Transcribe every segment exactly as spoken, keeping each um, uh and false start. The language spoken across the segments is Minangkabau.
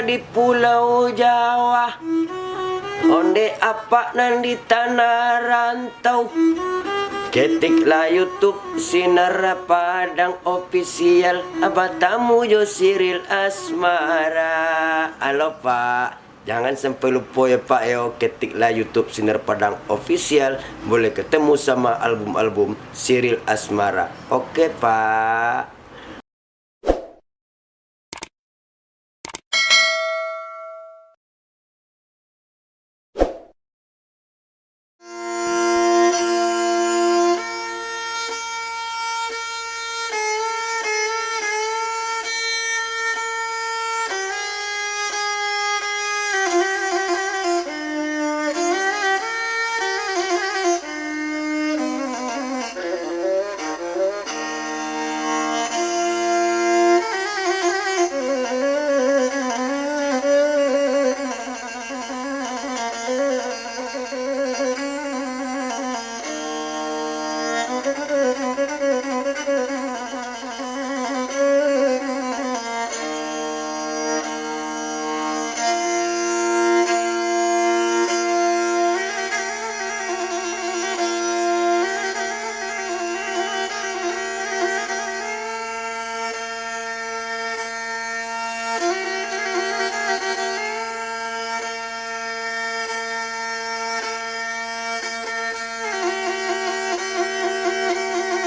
di Pulau Jawa, ondeh apak nan di tanah rantau. Ketiklah YouTube Sinar Padang Official, batamu jo Siril Asmara. Alo, Pak. Jangan sampai lupo yo, Pak, yo. Ketiklah YouTube Sinar Padang Official, boleh ketemu sama album-album Siril Asmara. Oke, Pak.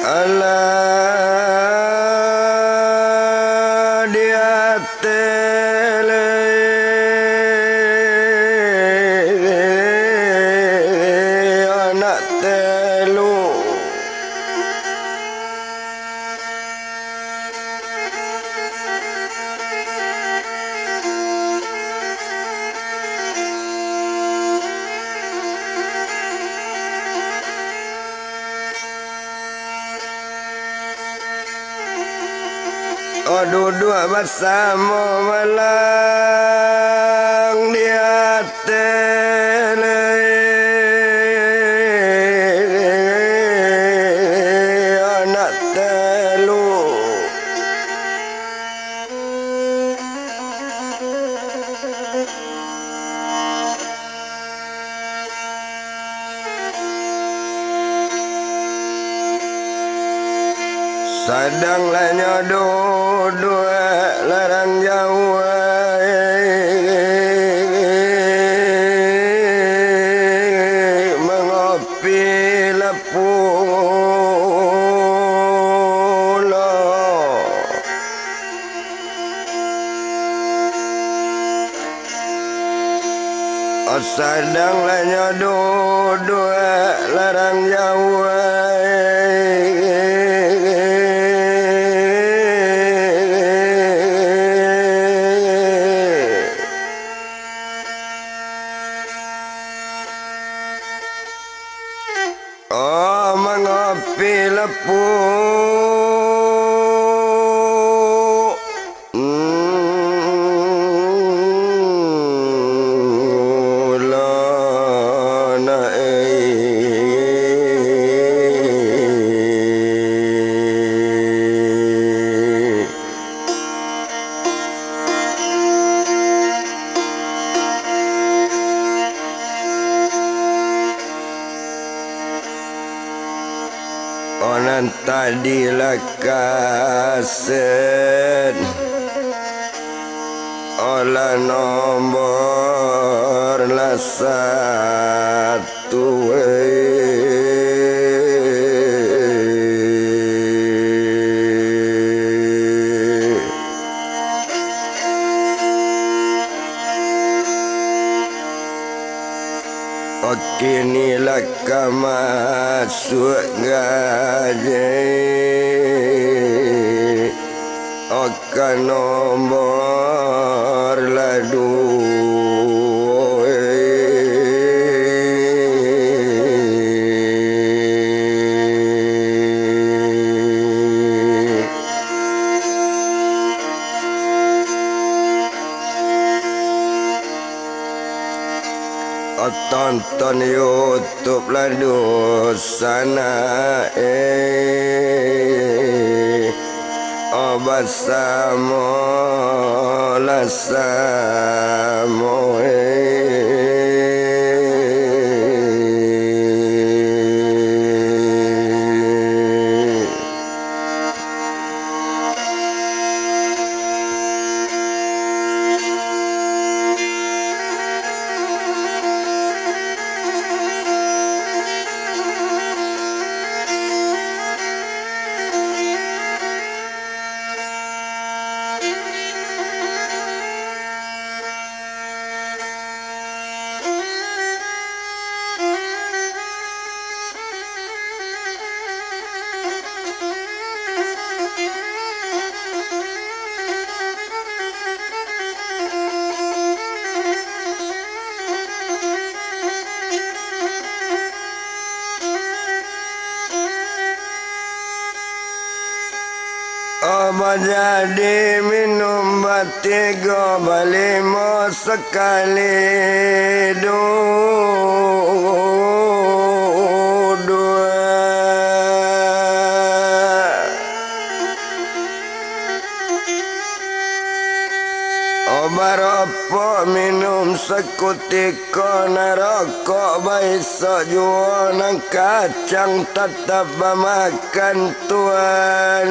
Alah, di ateh lai anak telu. Oh, duduak basamo malang di ateh lai anak telu. Sadang lah nyo duduak larang jauah, mangopi lah pulo. Sadang lah nyo duduak larang jauah, oh, mangopi lah pulo. Oh, nan tadi lah kaset, oh, lah nombor lah satu, eh. Oke, ni lah ka masuak gajai. Oka nombor lah duo, eh. Tonton YouTube lah dunsanak, eh. Oh, basamo lah samo, eh. Oh, bajadi minum batigo balimo sakali duduak. Oh, barokok minum sakutiko, nan rokok baisok juo, nan kacang tatap bamakan, Tuan.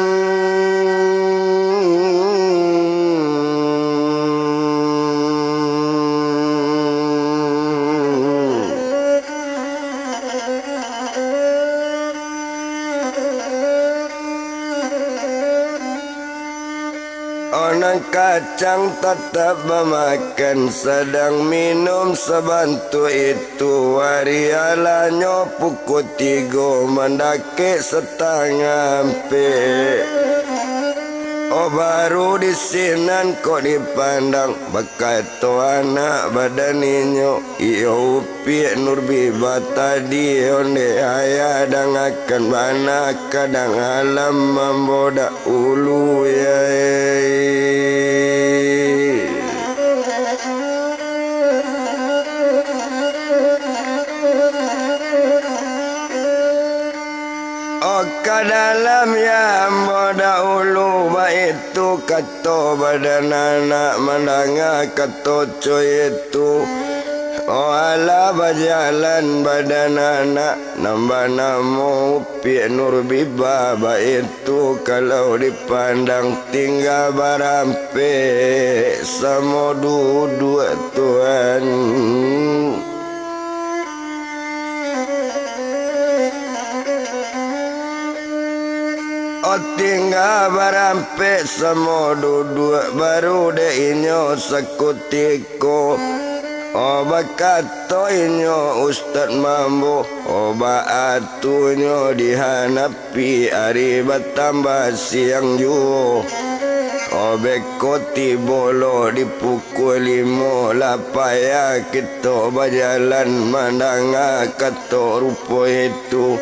Oh, nan kacang tatap bamakan, sadang minum sabantuak itu, ari alanyo pukua tigo mandakek satangah ampek. Oh, baru di sinan kok dipandang, bakato anak badan inyo, iyo, Piak Nurbibah tadi, ondeh ayah, dangakan bana kadang alam ambo dahulu, yai. Oh, ka dalam, ya, ambo dahulu, baitu ka to badan anak, mandanga kato co itu. Oh, alah bajalan badan anak, nan banamo Upiak Nurbibah, baitu kalau dipandang tingga barampek samo duduak, Tuan. Oh, tingga barampek samo duduak, baru dek inyo sakutiko. Oh, bakato inyo, Ustad Mambo, oh, baa tu nyo di hana pi ari batambah siang juo. Oh, beko tibo lo di pukua limo, lah payah kito bajalan, mandanga kato rupo itu.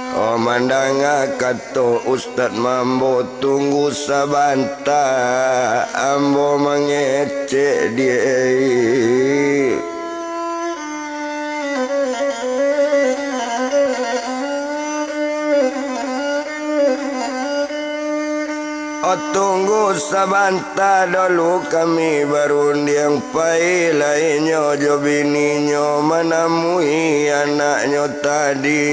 Oh, mandanga kato Ustad Mambo, tunggu sabanta, ambo mangecek, diak. Oh, tunggu sabanta dulu, kami barundiang, pailah inyo jo bininyo manamui anaknyo tadi,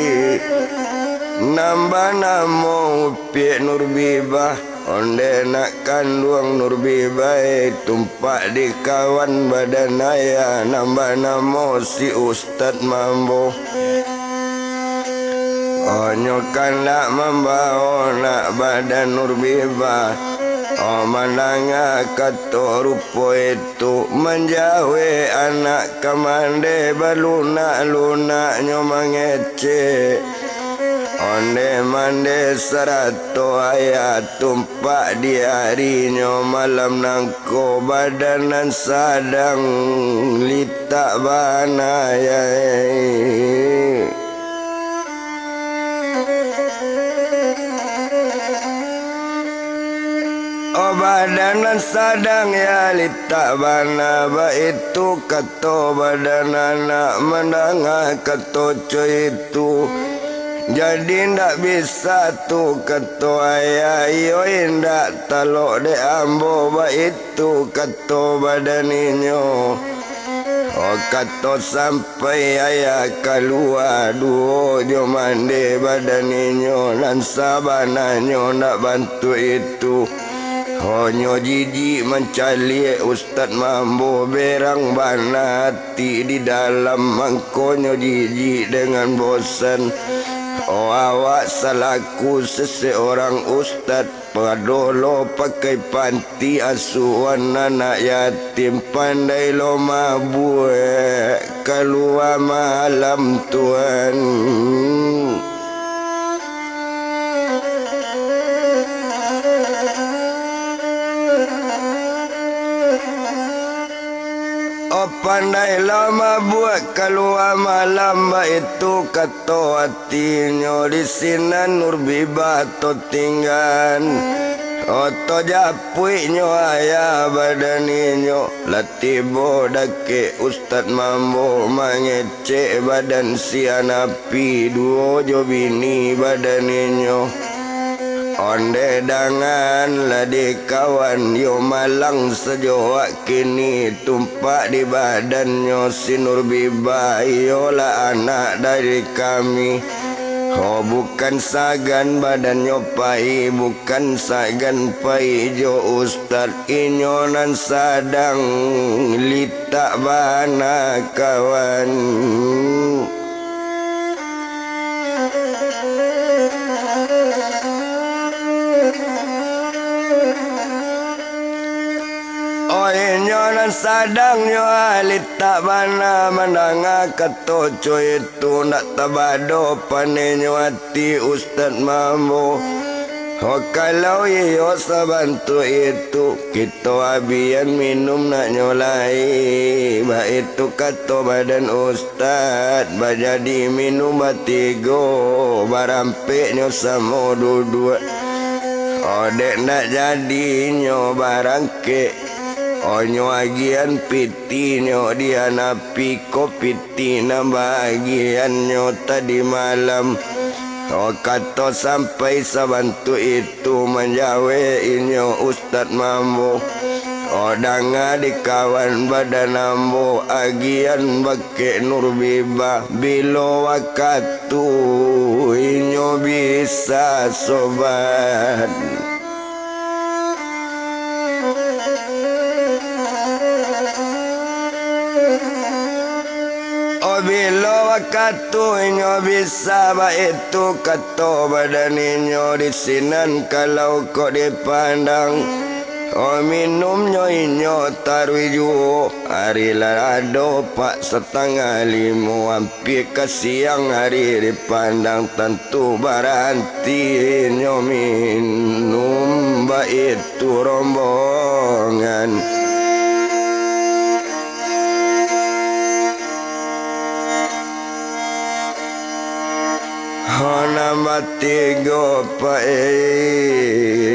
nan banamo Upiak Nurbibah. Ondeh nak kanduang Nurbibah, tumpak di kawan badan ayah, nan banamo si Ustad Mambo. Oh, nyo kandak mambao nak badan Nurbibah. Oh, mandanga kato rupo itu, manjawek anak ka mandeh, balunak-lunak nyo mangecek. Ondeh mandeh sarato ayah, tumpak di arinyo malam nangko, badan nan sadang litak bana, yai. Oh, badan nan sadang, ya, litak bana, baitu kato badan anak, mandanga kato co itu. Jadi ndak bisa tu, kato ayah, iyo indak talok dek ambo, baitu kato badan inyo. Oh, kato sampai ayah kalua duo jo mandeh badan inyo, nan sabananyo ndak bantuak itu. Honyo jijik mancaliak Ustad Mambo, berang bana ati di dalam, mangkonyo jijik dengan bosan. Oh, awak salaku seseorang ustad, pado lo pakai panti asuhan anak yatim, pandai lo mabuak kalua malam, Tuan. Oh, pandai lo mabuak kalua malam, baitu kato atinyo, di sinan Nurbibah tatinggan. Oh, tajapuiknyo ayah badan inyo, lah tibo dakek Ustad Mambo, mangecek badan si Hanafi duo jo bini badan inyo. Ondeh dangan lah dek kawan, iyo malang sajo awak kini, tumpak di badannyo si Nurbibah, iyolah anak dari kami. Oh, bukan sagan badannyo pai, bukan sagan pai jo ustad, inyo nan sadang litak bana, kawan. Oh, inyo nan sadang nyo litak bana mandanga kato co itu, ndak tabado panehnyo ati Ustad Mambo. Oh, kalau iyo sabantuak itu, kito abian minum naknyo lai. Baitu kato badan ustad, bajadi minum batigo, barampeknyo samo duduak. Oh, dek ndak jadinyo barangkek, oh, nyo agian pitinyo di Hanafi ko piti nan baagiannyo tadi malam. Oh, kato sampai sabantuak itu manjawek inyo Ustad Mambo. Oh, danga dek kawan badan ambo, agian bakek Nurbibah, bilo wakatu inyo bisa sobat. Oh, bilo wakatu inyo bisa, baitu kato badan inyo, di sinan kalau kok dipandang. Oh, minumnyo inyo taruih juo, ari lah ado pak satangah limo, ampia ka siang ari dipandang, tantu baranti inyo minum, baitu rombongan. Ho, nambah tigo, Pak, eh.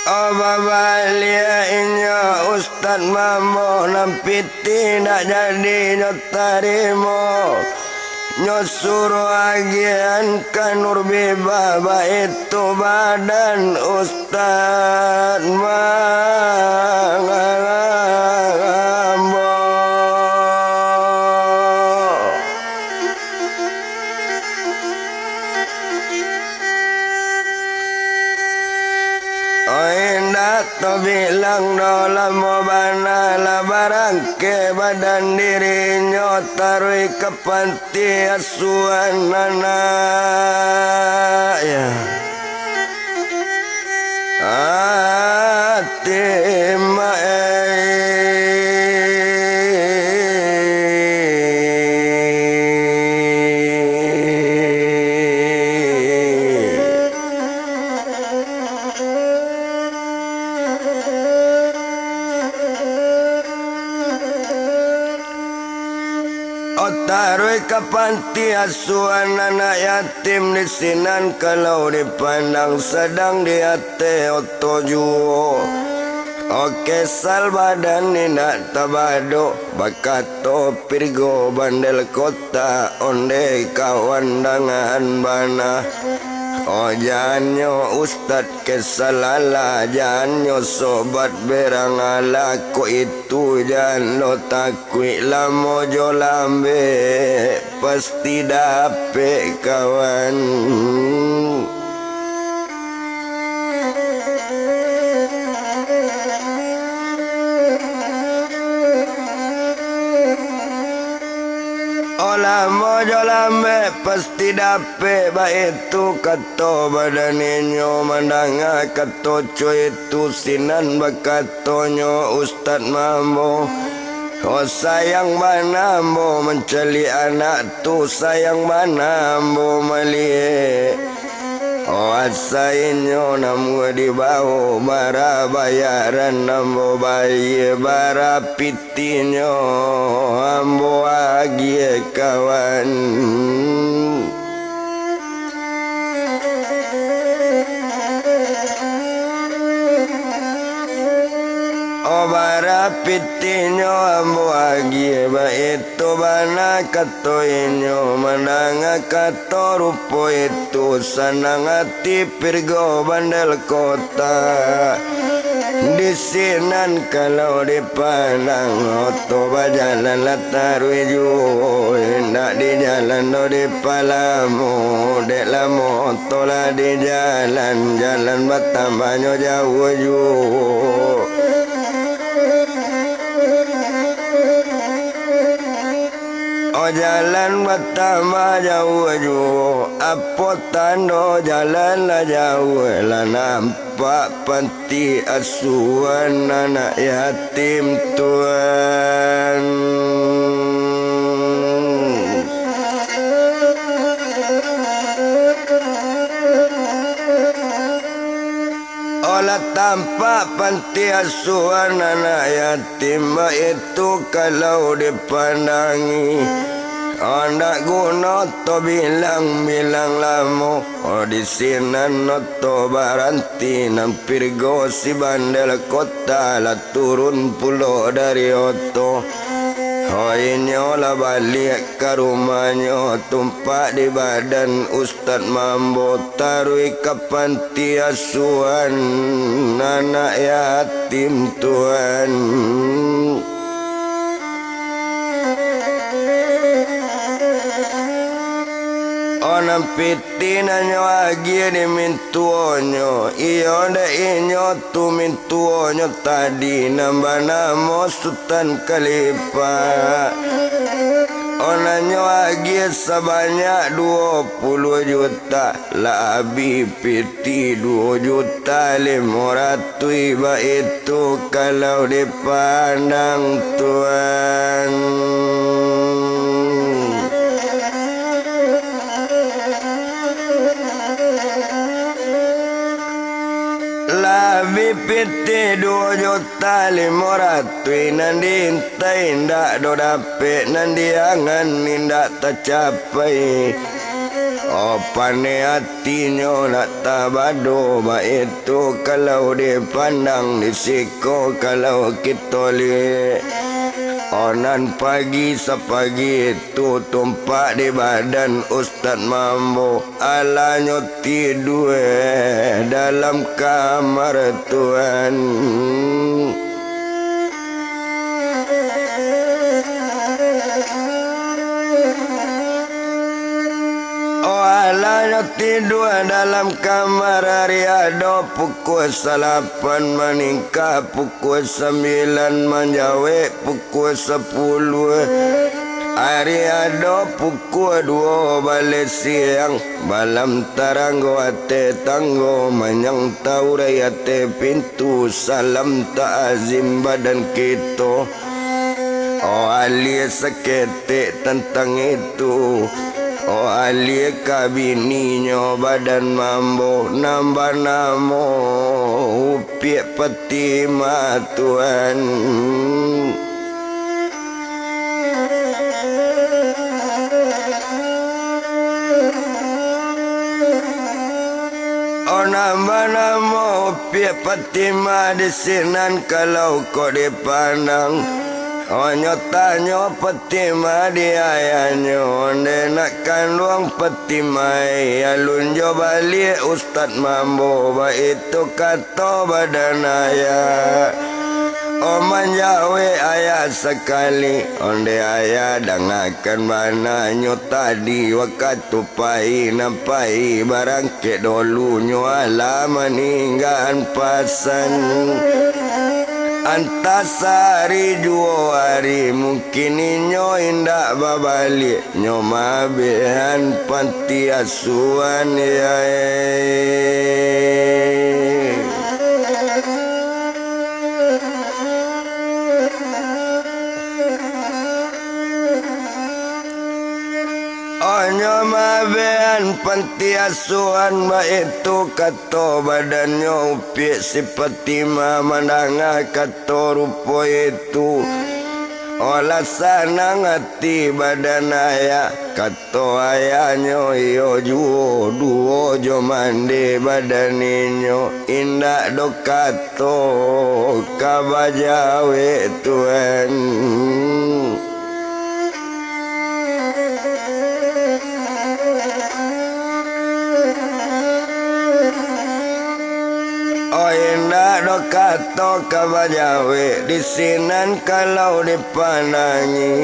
Oh, babaliak inyo Ustad Mambo, nan pitih ndak jadi nyo tarimo. Nyo suruah agiahan ka Nurbibah, baitu badan Ustad Mambo. Oh, indak tabilang doh, lamo bana lah barangkek badan dirinyo taruih ka panti asuhan anak, ya. Ati maai. Panti asuhan anak yatim di sinan kalau dipandang sadang di ateh oto juo. Oke, sal badan indak tabado, bakato Pirgo Bandel Kota, onde kawan dangan bana. Oh, jannyo Ustad Kesal alah, jannyo Sobat Berang alah, kok itu jan lo takuik, lamo jo lambek pasti dapek kawan. Oh, lamo jo lambek pasti dapek, baitu kato badan inyo mandanga kato co itu sinan bakatonyo Ustad Mambo. Oh, sayang bana ambo mancaliak anak tu, sayang bana ambo maliek. Oh, asa inyo namuah di bawah, bara bayaran ambo bayia, bara pitinyo ambo agiah kawan. Oh, bara pitinyo ambo agiah, baitu bana kato inyo, mandanga kato rupo itu, sanang ati Pirgo Bandel Kota. Di sinan kalau dipandang, oto bajalan lah taruih juo, indak di jalan doh dipalamo, dek lamo oto lah di jalan, jalan batambahnyo jauah juo. Oh, jalan batambah jauah juo, apo tando jalan lah jauah, lah nampak panti asuhan anak yatim tuan. Oh, lah tampak panti asuhan anak yatim, baitu kalau dipandangi. Oh, ndak guno oto bilang-bilang lamo. Oh, di sinan oto baranti, nan Pirgo si Bandel Kota lah turun pulo dari oto. Oh, inyo lah baliak ka rumahnyo, tumpak di badan Ustad Mambo, taruih ka panti asuhan anak yatim tuan. Oh, nan piti nan nyo agiah di mintuonyo, iyo dek inyo tu mintuonyo tadi, nan banamo Sutan Khalifah. Oh, nan nyo agiah sabanyak duo puluah juta, lah abih piti duo juta limo ratuih, baitu kalau dipandang tuan. Lah abih piti duo juta limo ratuih, nan diintai indak doh dapek, nan diangan indak tacapai. Oh, paneh atinyo nak tabado, baitu kalau dipandang di siko kalau kito liek. Oh, nan pagi sapagi tu tumpak di badan Ustad Mambo, alah nyo tidua dalam kamar tuan. Oh, alah nyo tidua dalam kamar, ari ado pukua salapan maningka, pukua sambilan manjawek, pukua sapuluah. Ari ado pukua duo baleh siang, balam taranggo ateh tanggo, manyang taurai ateh pintu, salam ta'azim badan kito. Oh, alie saketek tantang itu. Oh, alie ka bininyo badan Mambo, nan banamo Upiak Patimah tuan. Nan banamo Upiak Patimah di sinan kalau kok dipandang. Onyo tanyo Patimah di ayahnyo, onde nak kanduang Patimah, alun jo baliak Ustad Mambo, baitu kato badan ayah. Oh manjawek ayah sakali, onde ayah dangakan bana nyo tadi wakatu pai nan pai barang Kek dolu nyo alah maninggaan pasan. Antah sahari juo ari, mungkin inyo indak babaliak, nyo maabehan panti asuhan, yae. Onyo maabehan panti asuhan, baitu kato badannyo Upiak si Patimah mandanga kato rupo itu. Olah sanang ati badan ayah, kato ayahnyo iyo juo, duo jo mande badan inyo, indak doh kato ka bajawek, Tuan. Oh, indak doh kato ka bajawek, di sinan kalau dipandangi.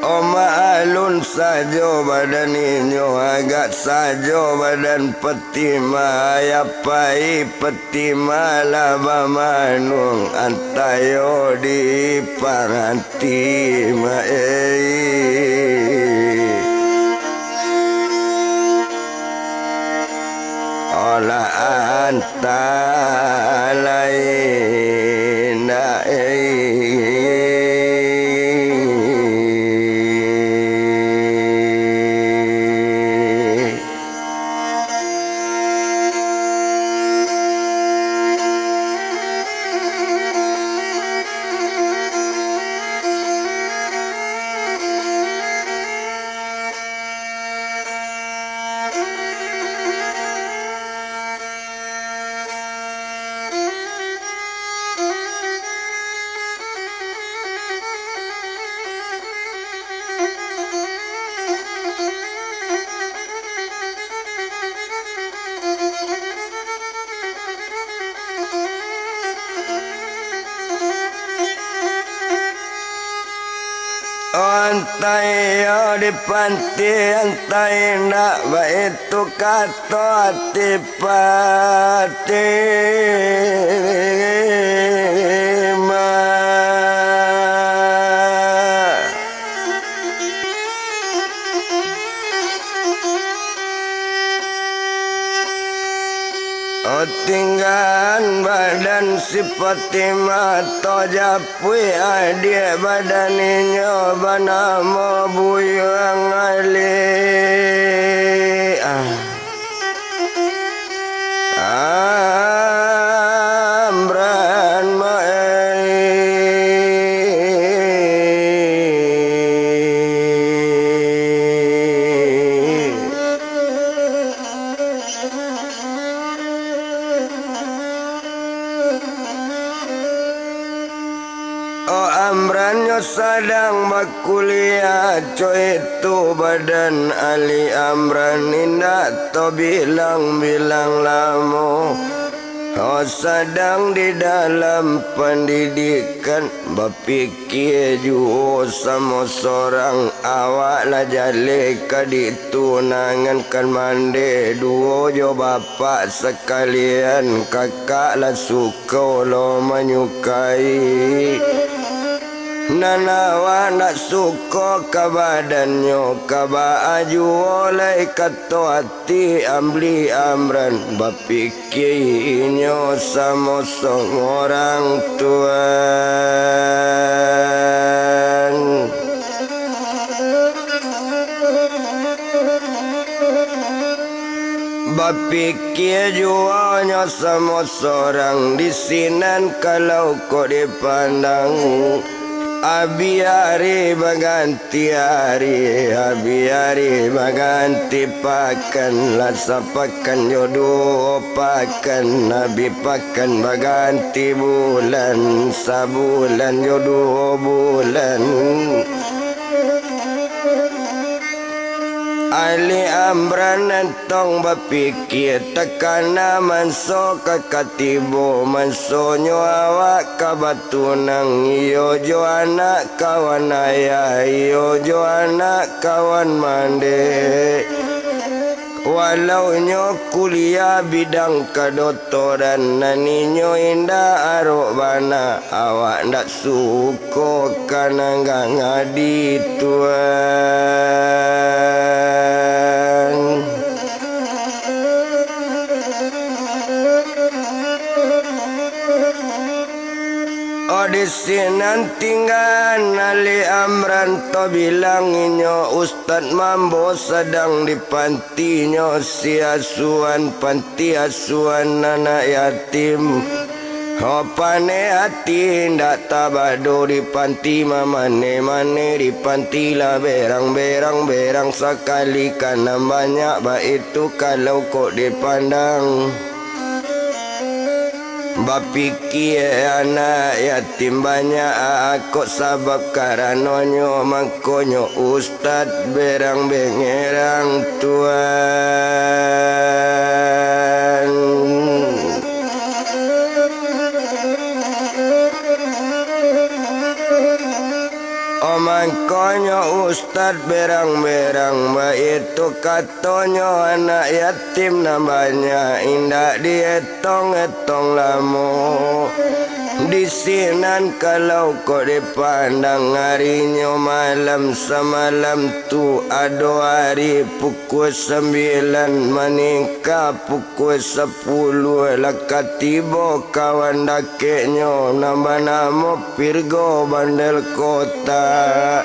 Oh, maalun sajo badan inyo, agak sajo badan Patimah, ayah pai Patimah lah bamanuang, antah iyo dipangan Tima ei. Olah antah lain na ei. Antah iyo di panti, antah indak, baitu kato ati Patimah. Oh, tinggaan badan si Patimah, tajapuik adiak badan inyo banamo Buyuang Ali. Ah. Amran Maeli. Oh, Amran nyo sadang bakuliah, co itu badan Ali Amran indak tabilang-bilang lamo. Oh, sadang di dalam pandidikan, bapikia juo samo sorang, awak lah jaleh ka ditunangankan mandeh duo jo bapak sakalian, kakak lah su- ko lo manyukai. Nan awak ndak suko ka badannyo, ka baa juo lai kato ati Amli Amran, bapikia inyo samo sorang tuan. Bapikia juo nyo samo sorang di sinan, kalau kok dipandang, Abih ari baganti ari, abih ari baganti pakan, lah sapakan jo duo pakan, abih pakan baganti bulan, sabulan jo duo bulan. Ali Amran tong bapikia, takana manso ka katibo, mansonyo awak ka batunang, iyo jo anak kawan ayah, iyo jo anak kawan mandeh. Walau nyo kuliah bidang kadotoran, nan inyo indak arok bana, awak ndak suko ka nan gangadi, Tuan. Oh, di sinan tinggaan Ali Amran, tabilang inyo Ustad Mambo sadang di pantinyo si asuhan, panti asuhan anak yatim. Ho, paneh ati indak tabado di panti, mamaneh-maneh di panti lah berang-berang, berang sakali ka nan banyak, baitu kalau kok dipandang. Bapikia anak yatim banyak, kok sabab karanonyo, mangkonyo Ustad berang-bengerang, Tuan. Oh, mangkonyo Ustad berang-berang, baitu katonyo, anak yatim nan banyak, indak dietong-etong lamo. Di sinan kalau kok dipandang, arinyo malam samalam tu, ado ari pukua sambilan maningka pukua sapuluah, lah ka tibo kawan dakeknyo nan banamo Pirgo Bandel Kotak.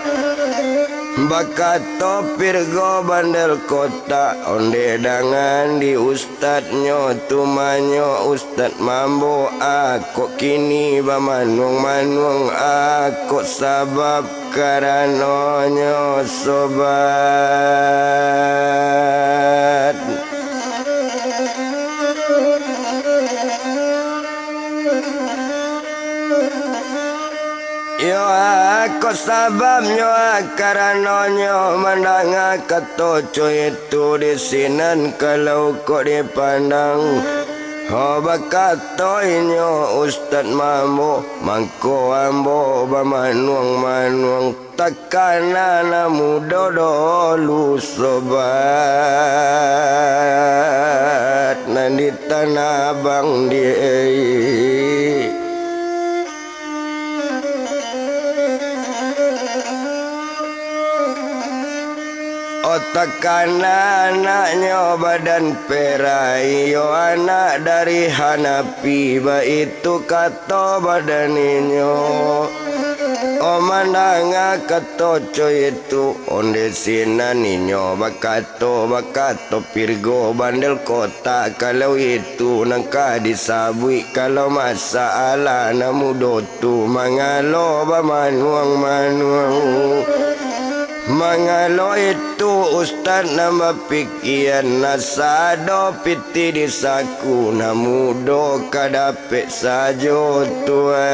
Bakato Pirgo Bandel Kotak, ondeh dangan di ustadnyo, tumanyo Ustad Mambo, a kok kini bamanuang-manuang, a kok sabab karanonyo, sobat. Iyo, a kok sababnyo, a karanonyo, mandanga kato co itu di sinan kalau kok dipandang. Ho, bakato inyo Ustad Mambo, mangko ambo bamanuang-manuang. Takana nan mudo dolu, sobat, nan di Tanah Abang di. Oh, takana anaknyo badan perak, iyo anak dari Hanafi, baitu ka to badan inyo. Oh, mandanga kato co itu, ondeh sinan inyo bakato, bakato Pirgo Bandel Kotak, kalau itu nan ka disabuik, kalau masalah nan mudo tu, mangalo bamanuang-manuang. Mangalo itu ustad nan bapikian, nan sado pitih di saku, nan mudo ka dapek sajo, Tuan.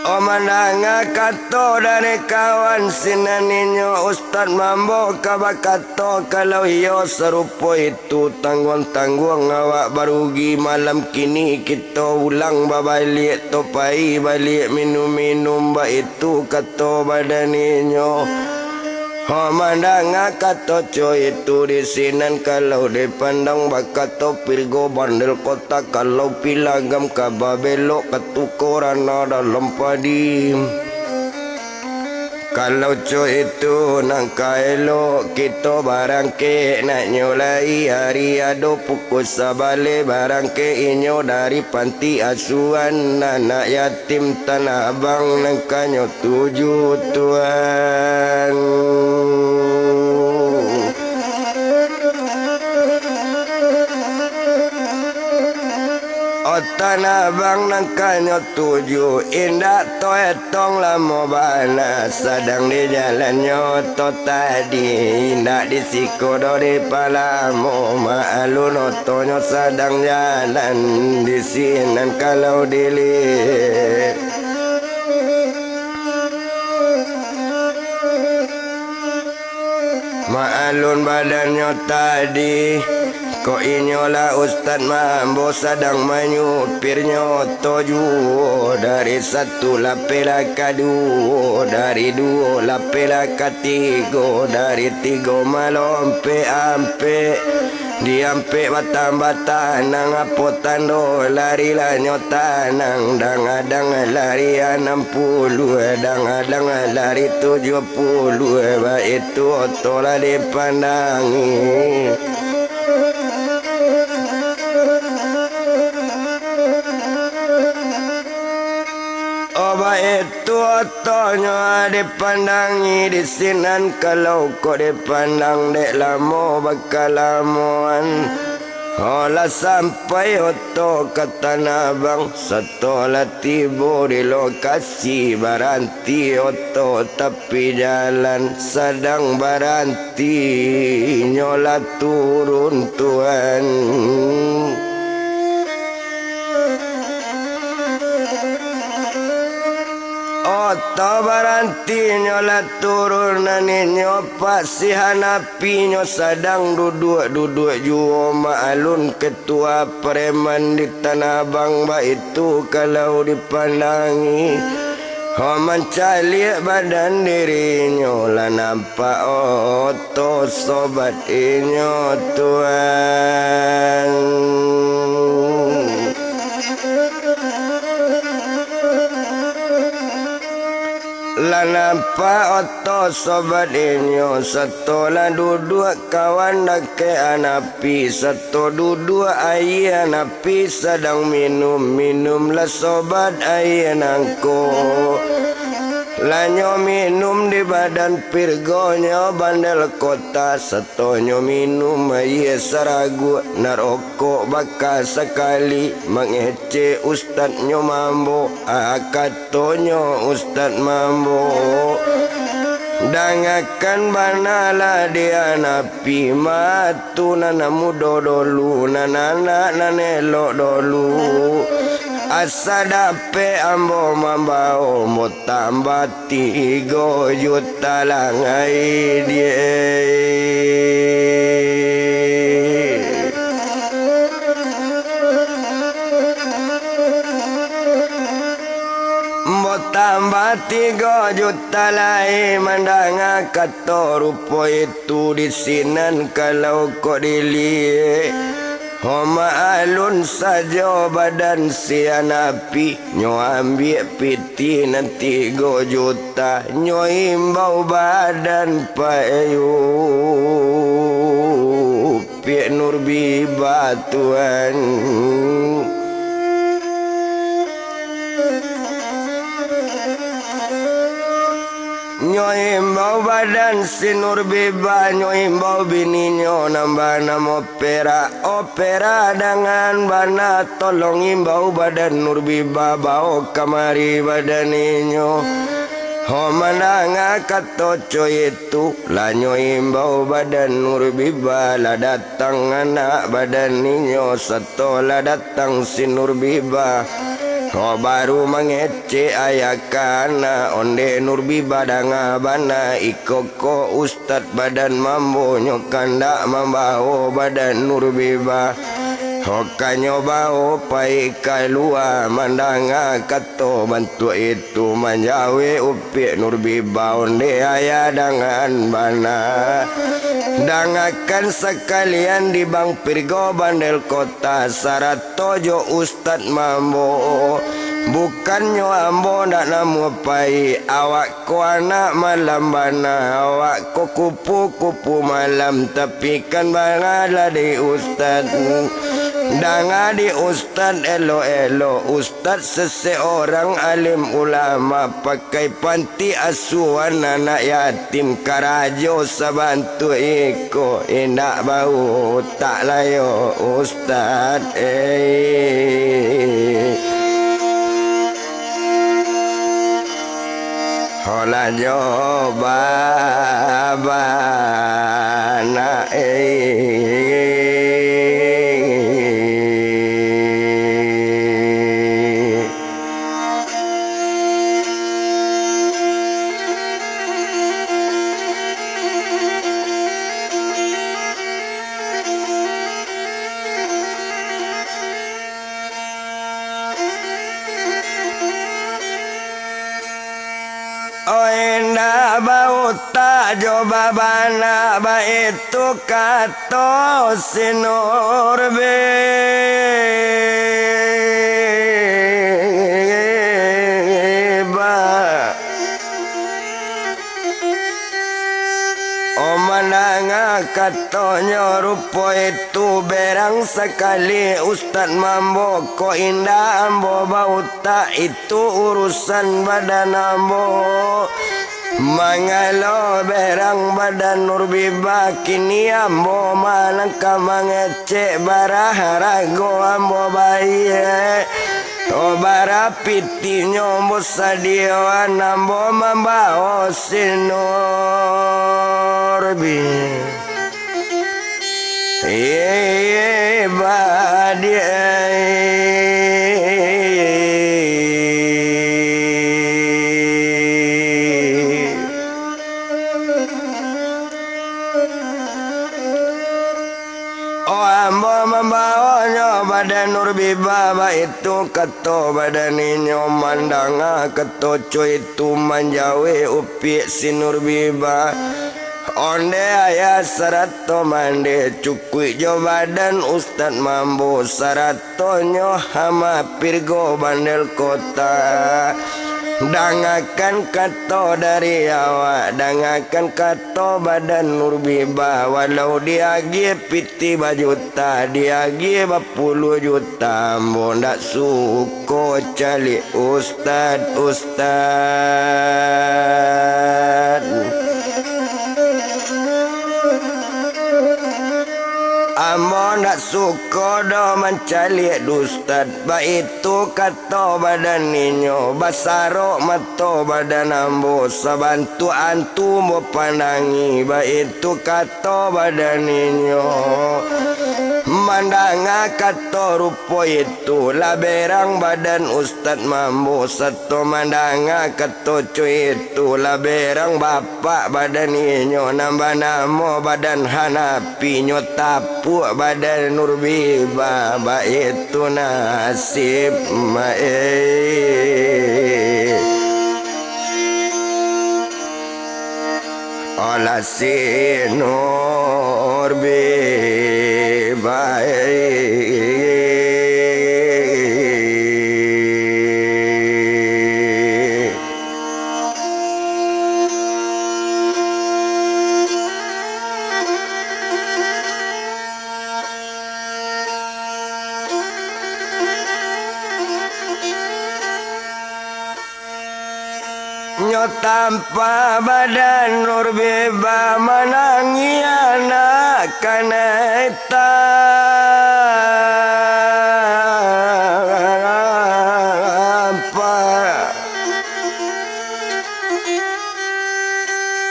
Oh, mandanga kato dari kawan sinan inyo, Ustad Mambo ka bakato, kalau iyo sarupo itu, tangguang-tangguang awak barugi, malam kini kito ulang babaliak, topai baliak minum-minum, baitu kato badan inyo. Ho, mandanga kato co itu di sinan, kalau dipandang bakato Pirgo Bandel Kotak, kalau pilagam ka babelok ka tuko rana dalam padi. Kalau co itu nan ka elok, kito barangkek naknyo lai, ari ado pukua sabaleh, barangkek inyo dari panti asuhan anak yatim Tanah Abang nan kanyo tuju, Tuan. Tanah Abang nan kanyo tuju, indak toetong lamo bana, sadang di jalannyo oto tadi, indak di siko doh di palamo, maklun otonyo sadang jalan, di sinan kalau diliek. Maalun badannyo tadi, kok inyolah Ustad Mambo sadang manyupirnyo oto juo, dari satu lapeh lah ka duo, dari duo lapeh lah ka tigo, dari tigo malompek ampek. Di ampek batambah tanang, apo tando lari lah nyo tanang, dang-adang lari anam puluah, dang-adang lari tujuah puluah, baitu oto lah dipandangi. Oh, baitu otonyo dipandangi di sinan, kalau kok dipandang dek lamo bakalamoan. Oh, lah sampai oto ka Tanah Abang, sato lah tibo di lokasi, baranti oto tapi jalan, sadang baranti nyo lah turun, Tuan. Oto baranti nyo lah turun, nan inyo Pak Si Hanapi nyo sadang duduak-duduak juo, maalun ketua preman di Tanah Abang, baitu kalau dipandangi. Ho, mancaliak badan dirinyo, lah nampak oto sobat inyo, Tuan. Lah nampak oto sobat inyo, sato lah duduak kawan dakek Hanapi, sato duduak aia Hanapi sadang minum, minumlah sobat aia nangko. Lah nyo minum di badan pirgonyo bandel kota, sato nyo minum aia saraguak, narokok baka sakali, mangecek Ustad nyo Mambo, ah, katonyo Ustad Mambo. Dangakan bana lah di Hanapi, matu nan mudo dolu, nan anak nan elok dolu. Asa dapek ambo mambao, ambo tambah tigo juta lah ngai die. Ambo tambah tigo juta lai, mandanga kato rupo itu di sinan kalau kok diliek. Ho, maalun sajo badan si Hanapi, nyo ambiak pitih nan tigo juta, nyo imbau badan payu. Piak Nurbiba, Tuan. Nyo imbau badan si Nurbiba, nyo imbau bininyo nan banamo Perak. Oh, Perak, dangan bana, tolong imbau badan Nurbiba, bao kamari badan inyo. Ho, mandanga kato co itu, lah nyo imbau badan Nurbiba, lah datang anak badan inyo, sato lah datang si Nurbiba. Ho, baru mangecek ayah ka anak, ondeh Nurbiba, danga bana, iko ko Ustad badan Mambo, nyo kandak mambao badan Nurbiba. Ho, ka nyo bao pai kalua, mandanga kato bantuak itu. Tu manjawek Upiak Nurbiba, ondeh ayah dangan bana. Dangakan sakalian di Bang Pirgo Bandel Kota, sarato jo Ustad Mambo. Bukannyo ambo ndak namuah pai, awak ko anak malam bana, awak ko kupu-kupu malam, tapi kan bana lah di Ustad. Danga di ustad elok-elok, ustad seseorang alim ulama, pakai panti asuhan anak yatim, karajo sabantuak iko indak bautak lai yo ustad, eh. Holah jo baba nak, eh. Oi, indak bautak jo babana, baitu kato si Nurbiba. Oh, mandanga katonyo rupo itu, berang sakali Ustad Mambo ko, indak ambo bautak, itu urusan badan ambo. Mangalo berang badan Nurbiba, kini ambo malangkah mangecek, bara harago ambo bayie. Oh, bara pitinyo ambo sadioan, ambo mambao si Nurbi. Ibadah. Oh, ambo mambaonyo badan Nurbiba, baitu kato badan inyo. Mandanga kato co itu, manjawek upiak si Nurbiba. Onde ayah sarato mande, cukuik jo badan Ustad Mambo, sarato nyo Hama Pirgo Bandel Kota. Dangakan kato dari awak, dangakan kato badan Nurbiba, walau diagiah piti bajuta, diagiah bapuluah juta, ambo ndak suko caliak ustad, ustad. Ambo ndak suko doh mancaliak ustad, baitu kato badan inyo. Basarok mato badan ambo, sabantuak antu ambo pandangi, baitu kato badan inyo. Mandanga kato rupo itu, lah berang badan Ustad Mambo, sato mandanga kato co itu, lah berang bapak badan inyo, nan banamo badan Hanafi, nyo tapuak badan Nurbiba, baitu nasib, maeh. Alah si Nur bi baik. Nyo tampak badan Nur bi bamanangih anak kanai tampak.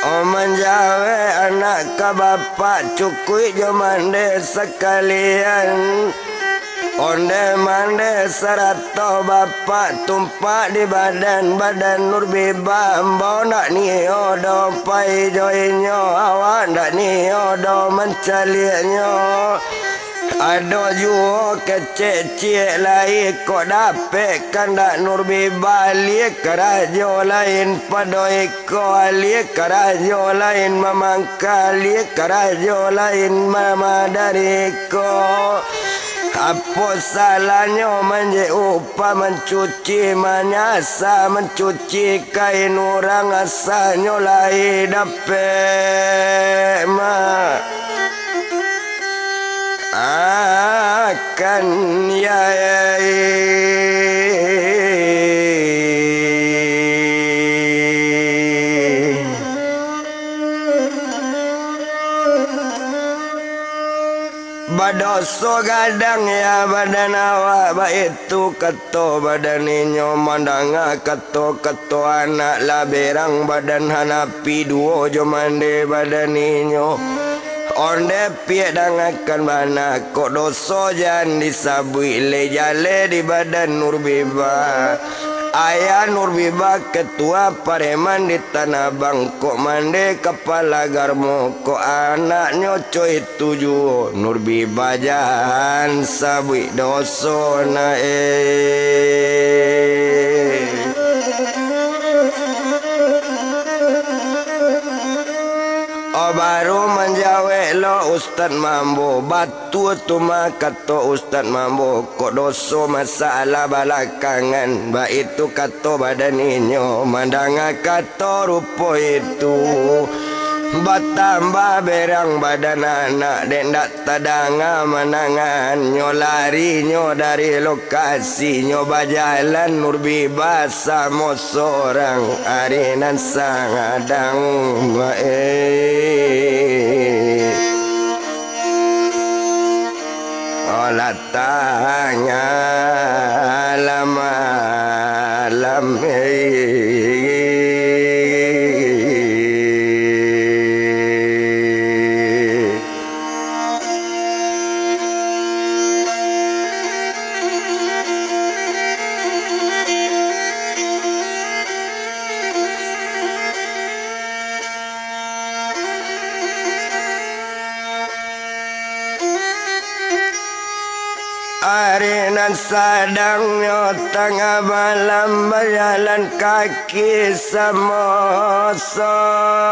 Oh, manjawek anak ka bapak, cukuik jo mande sakalian. Onde mande sarato bapak tumpak di badan, badan Nur bi ba, ambo ndak nio doh pai jo inyo, awak ndak nio doh mancaliaknyo. Ado juo kecek ciek lai, kok dapek kandak Nur bi ba, alia karajo lain pado iko, alia karajo lain mamangka, alia karajo lain mamadari ko. Apo salahnyo manjek upah, mancuci, manyasa, mancuci kain urang, asanyo lai dapek ma-, ah, Kan, ya, badoso gadang, ya, badan awak, baitu kato badan inyo. Mandanga kato-kato anak, lah berang badan Hanafi duo jo mande badan inyo. Onde piak dangakan bana, kok doso jan disabuik, lai jaleh di badan Nurbiba. Ayah Nurbiba ketua pareman di Tanah Abang, kok mande kapala garmo, kok anaknyo co itu juo, Nurbiba jan sabuik doso na, eh. Oh, baru manjawek lo Ustad Mambo, batua tu mah kato Ustad Mambo, kok doso masalah balakangan, baitu kato badan inyo. Mandanga kato rupo itu, batambah berang badan anak, dek ndak tadanga manangannyo, larinyo dari lokasinyo, bajalan Nurbiba samo sorang, ari nan sangadang, eh. Olah tangah lah malam, eh. Ari nan sadangnyo tangah malam, bajalan kaki samo sorang.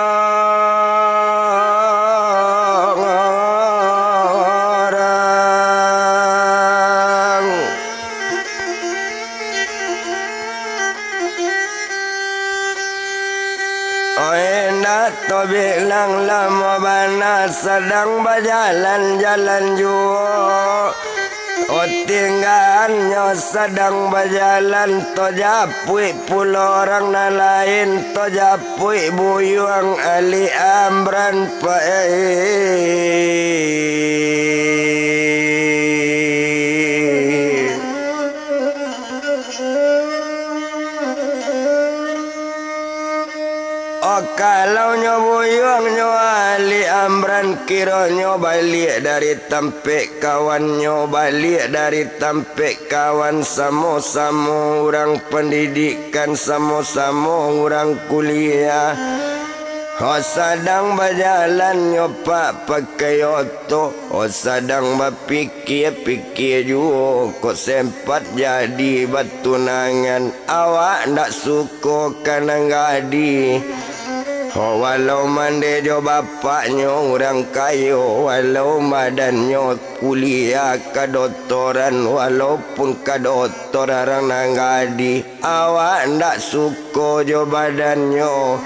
Oi, ndak tabilang lamo bana, sadang bajalan-jalan juo. Oh, tinggannyo sadang bajalan, tajapuik pulo urang nan lain, tajapuik buyuang Ali Amran, Pak, eh. Oh, kalau nyo buyuang nyo Ali Amran, kironyo baliak dari tampek kawannyo, baliak dari tampek kawan, samo-samo urang pandidikan, samo-samo urang kuliah. Oh, sadang bajalan nyo, Pak, pakai oto. Oh, sadang bapikia-pikia juo, kok sempat jadi batunangan. Awak ndak suko ka nan gadih. Oh, walau mande jo bapaknyo urang kayo, walau badannyo kuliah kadotoran, walaupun kadotoran nan gadih, awak ndak suko jo badannyo.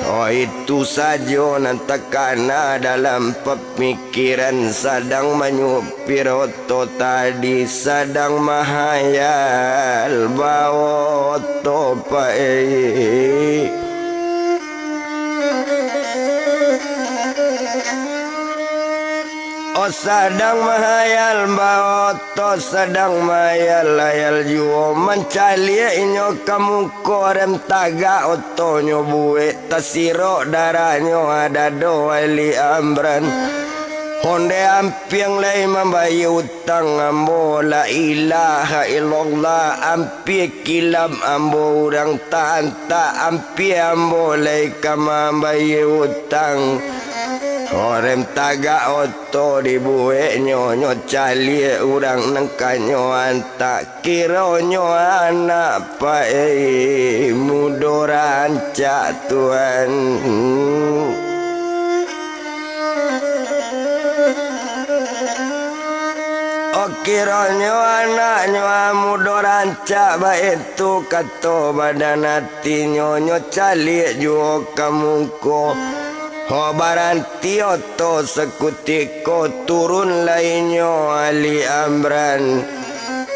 Oh, itu sajo nan takana dalam pamikiran, sadang manyupir oto tadi, sadang mahayal baoto, Pak, eh. Oh, sadang mahayal baoto, sadang mahayal-hayal juo, mancaliak inyo ka muko rem tagak otonyo buek, tasirok darahnyo adado Ali Amran. Onde ampiang lai mambayia utang ambo, la ilaha illallah, ampia kilam ambo urang taantak, ampia ambo lai ka mambayia utang. Orem tagak oto dibueknyo, nyo caliak urang nan ka nyo antak. Kironyo anak pae mudo rancak, Tuan. Oh, kironyo anaknyo mudo rancak, baitu kato badan atinyo, nyo caliak juo ka muko. Ho baranti oto sakutiko, turun lai nyo Ali Amran.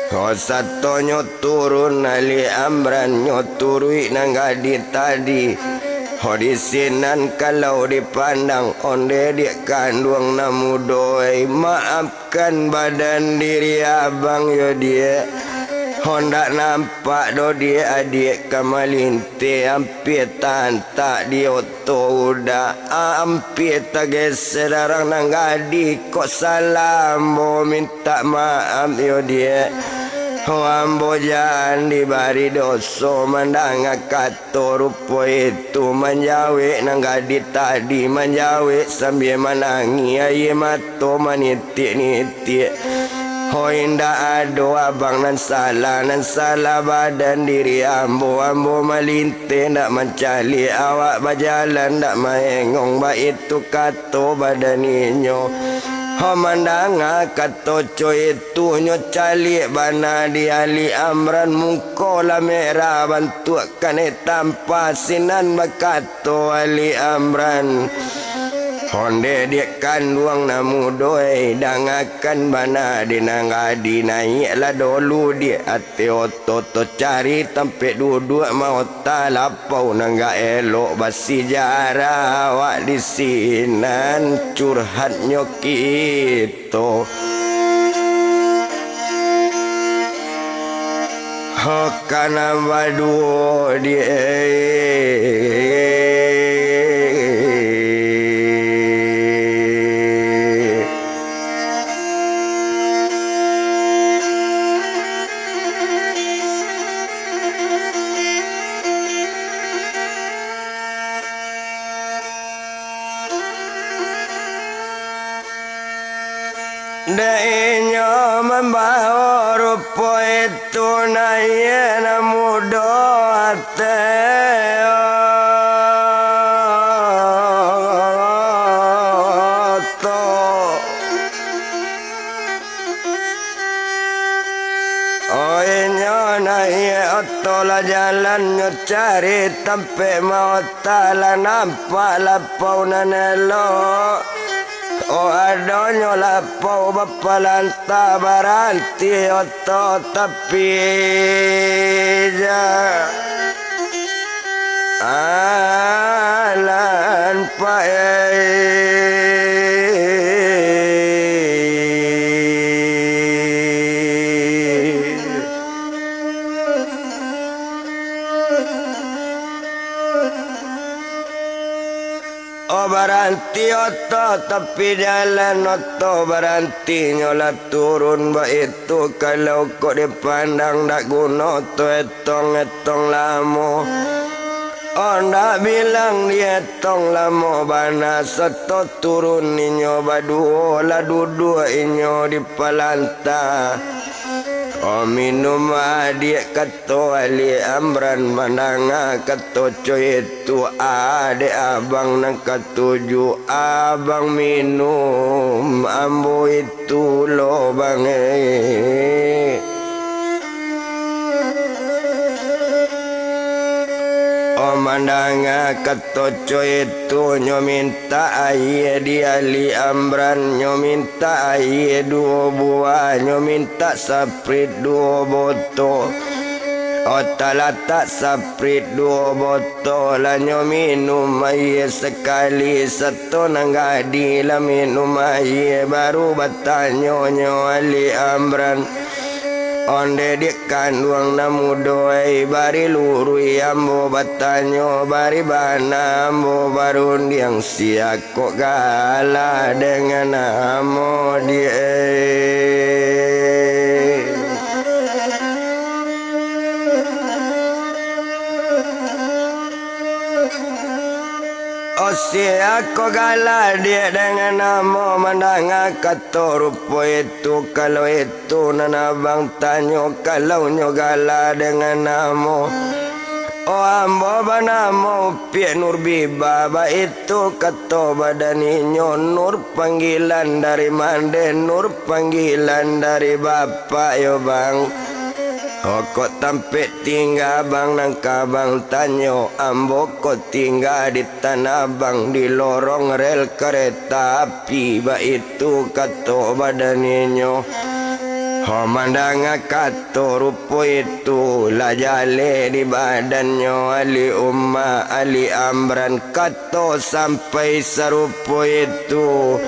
Ho satonyo turun Ali Amran, nyo turuik nan gadih tadi. Ho di sinan kalau dipandang, onde diak kanduang nan mudo, ai, maaf kan badan diri abang yo, Diak. Ho ndak nampak doh, Diak, adiak ka malinteh, ampia taantak di oto uda, ampia tageser arang nan gadih. Kok salah ambo mintak maaf yo, Diak. Ho ambo jan dibari doso mandanga kat to rupo itu, manjawek nan gadih tadi, manjawek sambia manangih, aia mato manitiak-nitiak. Ho indak ado abang nan salah, nan salah badan diri ambo. Ambo malinteh ndak mancaliak, awak bajalan ndak maengong, baitu kato badan inyo. Ho mandanga kato co itu, nyo caliak bana di Ali Amran, muko lah merah bantuak kanai tampa, sinan bakato Ali Amran, "Onde diak kanduang nan mudo, ai, dangakan bana di nan gadih, naiaklah dulu di ateh oto to, cari tampek duduak, maota lapau nan agak elok, basijarah awak di sinan," curhatnyo kito. Ho kana baduo di Dek inyo mambao rupo itu, naiak nan mudo ateh oto. Oh, inyo naiak oto lah jalan, nyo cari tampek maota, lah nampak lapau nan elok. Oh, adonyo lapau bapalanta, baranti oto tapi ja- Alan pae. Oh, baranti oto tapi jalan, oto barantinyo lah turun, baitu kalau kok dipandang dak guno tu etong-etong lamo. Oh, ndak bilang dietong lamo bana, sato turun inyo baduo, lah duduak inyo di palanta. Oh, minum adiak, kato Ali Amran, mandanga kato co itu, adek abang nan katuju, abang minum, ambo itu lo bang, eh. Oh, mandanga kato co itu, nyo mintak aia di Ali Amran, nyo mintak aia duo buah, nyo mintak saprit duo botol. Oh, talatak saprit duo botol, lah nyo minum aia sakali, sato nan gadih lah minum aia, baru batanyo nyo Ali Amran, "Onde diak kanduang nan mudo, ai, bari luruih ambo batanyo, bari bana ambo barundiang, sia kok gala dengan namo diak, eh?" Oh, sia kok gala diak dengan namo, mandanga kato rupo itu, kalau itu nan abang tanyo, kalau nyo gala dengan namo. Oh, ambo banamo Upiak Nurbiba, baitu kato badan inyo, Nur panggilan dari mande, Nur panggilan dari bapak yo, bang. Ho, kok tampek tingga abang nan ka abang tanyo, ambo ko tingga di Tanah Abang, di lorong rel kareta api, baitu kato badan inyo. Ho, mandanga kato rupo itu, lah jaleh di badannyo Ali Umar, Ali Amran, kat to sampai sarupo itu.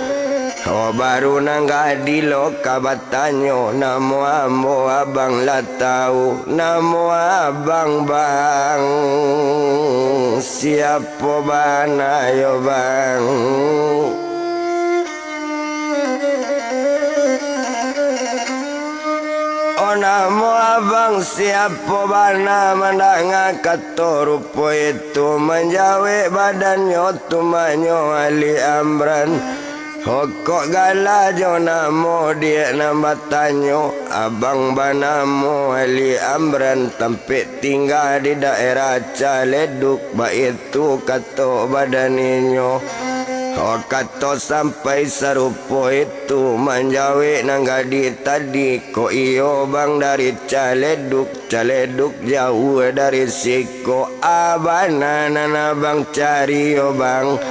Oh, baru nan gadih lo ka batanyo, namo ambo abang lah tahu. Namo abang, bang, siapo bana yo, bang? Oh, namo abang siapo bana? Mandanga kato rupo itu, manjawek badannyo tumanyo Ali Amran. Ho, kok gala jo namo diak nan batanyo? Abang banamo Ali Amran, tampek tingga di daerah Caledug, baitu kato badan inyo. Ho, kato sampai sarupo itu, manjawek nan gadih tadi, kok iyo bang, dari Caledug. Caledug jauah dari siko, a bana nan abang cari yo, bang?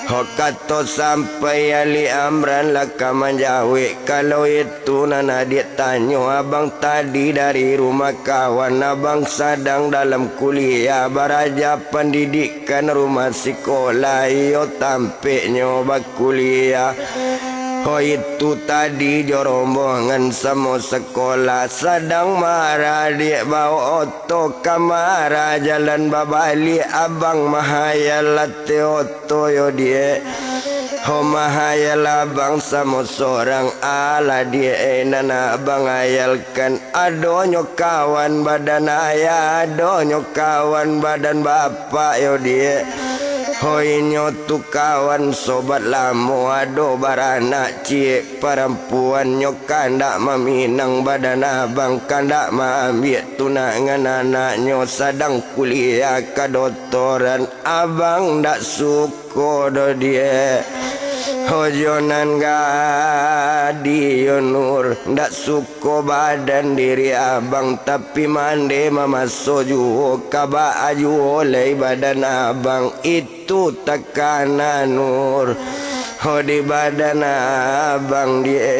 Ho, kato sampai Ali Amran lah ka manjawek, kalau itu nan adiak tanyo abang tadi, dari rumah kawan abang sadang dalam kuliah, baraja pandidikan rumah sikolah, iyo tampeknyo bakuliah. Ho, itu tadi jo rombongan samo sakolah, sadang maradiak bao oto ka marah jalan babaliak, abang mahayal ateh oto yo diak. Ho, mahayal abang samo sorang, alah diak, eh, nan abang hayalkan, adonyo kawan badan ayah, adonyo kawan badan bapak yo diak. Ho, inyo tu kawan sobat lamo, ado baranak ciek parampuan, nyo kandak maminang badan abang, kandak maambiak tunangan anaknyo, sadang kuliah kadotoran, abang ndak suko doh diak. Ho, jo nan gadih yo Nur, ndak suko badan diri abang, tapi mande mamaso juo, ka baa juo lai badan abang. Itu takana Nur, ho, di badan abang diak.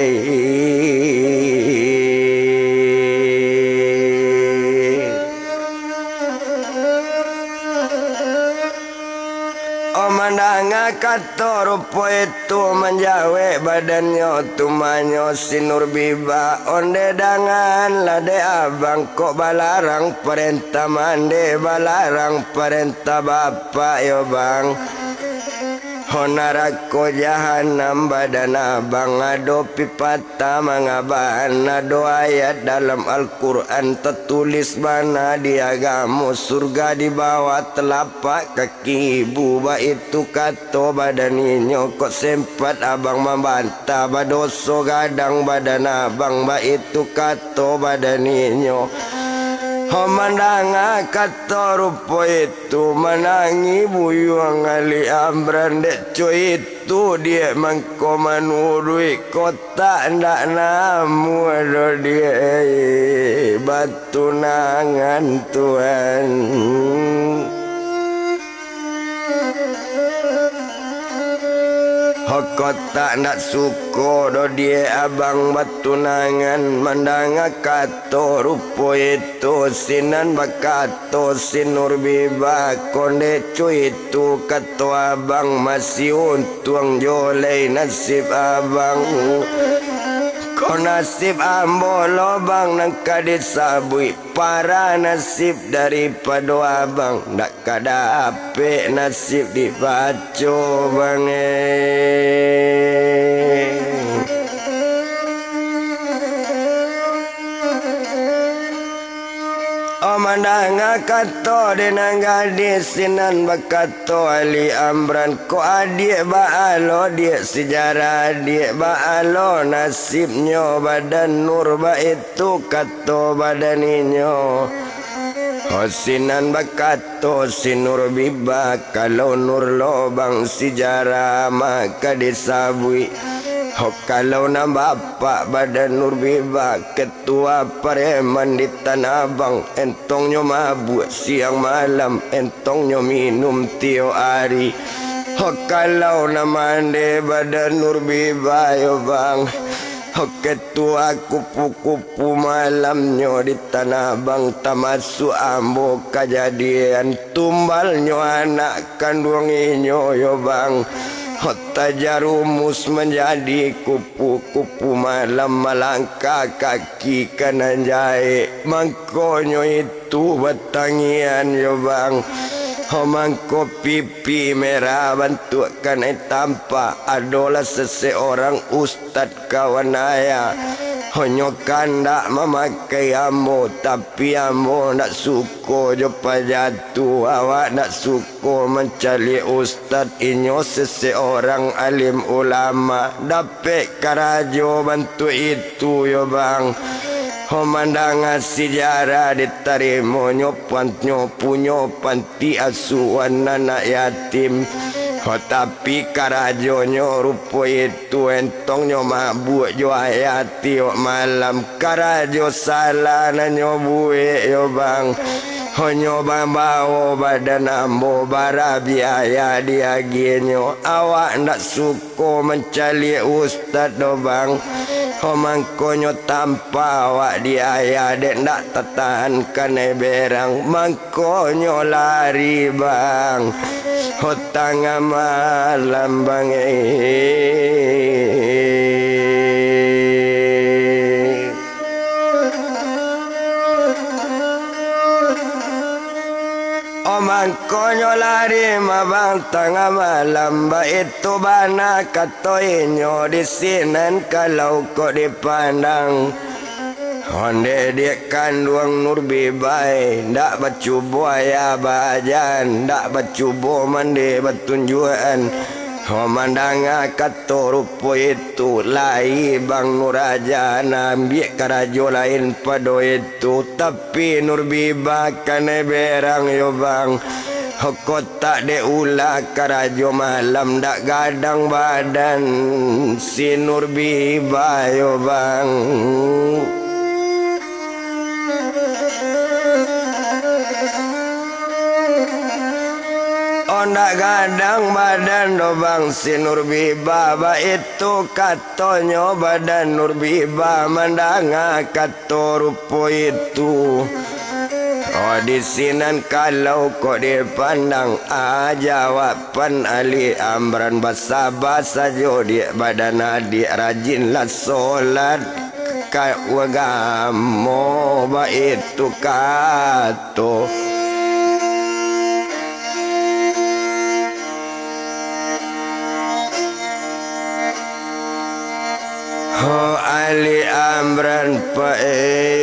Oh, mandanga kato rupo itu, manjawek badannyo tumanyo si Nur Biba, onde dangan lah dek abang, kok balarang parentah mande, balarang parentah bapak yo, bang. Ho, narako jahanam badan abang, ado pipatah mangaban, ado ayat dalam Al-Quran tatulis bana di agamo, surga di bawah telapak kaki ibu, baitu kato badan inyo, kok sempat abang mambantah, badoso gadang badan abang, baitu kato badan inyo. Ho, mandanga kato rupo itu, manangih buyuang Ali Amran, dek co itu diak mangko manuruik, kotak ndak namuah doh diak, eh, batunangan tuan. Ho, kotak ndak suko doh diak abang batunangan, mandanga kato rupo itu, sinan bakato si Nur Biba, konde co itu kato abang, masih untuang jo lai nasib abang. Kok nasib ambo lo bang nan ka disabuik, parah nasib daripado abang, ndak ka dapek nasib dibaco bang, eh. Oh, mandanga kato dek nan gadih, sinan bakato Ali Amran, kok adiak baa lo diak, sejarah adiak baa lo nasibnyo, badan Nur baitu kato badan inyo. Ho, sinan bakato si Nur Biba, kalau Nur lo bang, sejarah mah ka disabuik. Ho, kalau nan bapak badan Nurbiba, ketua pareman di Tanah Abang, entongnyo mabuak siang malam, entongnyo minum tiok ari. Ho, kalau nan mande badan Nurbiba yo, Bang. Ho, ketua kupu-kupu malamnyo di Tanah Abang, tamasuak ambo kajadian tumbalnyo anak kanduang inyo yo, Bang. Ho, tajarumus manjadi kupu-kupu malam, malangkah kaki ka nan jahek. Mangkonyo itu batangian yo, Bang. Ho, mangko pipi merah bantuak kanai tampak, adolah seseorang ustad kawan ayah. Ho, nyo kandak mamakai ambo, tapi ambo ndak suko jo paja tu. Awak ndak suko mancaliak ustad, inyo seseorang alim ulama. Dapek karajo bantuak itu yo, Bang. Ho, mandanga sejarah ditarimonyo pan-, nyo punyo panti asuahan anak yatim. Ho, tapi karajonyo rupo itu, entongnyo mabuak jo ayah tiok malam. Karajo salah nan nyo buek yo, Bang. Ho, nyo mambawo badan ambo barabiaya diagiahnyo. Awak ndak suko mancaliak ustad doh, Bang. Ho, mangkonyo tampa awak di ayah, dek ndak tatahan kanai berang. Mangkonyo lari, Bang. Ho, tangah malam, Bang, eh. Oh, mangkonyo lari mah, Bang, tangah malam, baitu bana kato inyo di sinan kalau kok dipandang. Ondeh diak kanduang Nurbiba, ndak bacubo ayah baaja, ndak bacubo mandeh batunjuakan. Ho, mandanga kato rupo itu, lai Bang Nur Aja, ambiak karajo lain pado itu. Tapi Nurbiba kanai berang yo, Bang. Ho, kok tak dek ulah karajo malam, ndak gadang badan si Nurbiba yo, Bang. Oh, ndak gadang badan doh, Bang, si Nurbiba, baitu katonyo badan Nurbiba mandanga kato rupo itu. Oh, di sinan kalau kok dipandang, ah, jawaban Ali Amran, basaba sajo diak badan adiak, rajinlah solat ka ugamo, baitu kato. Ho, Ali Amran Pae.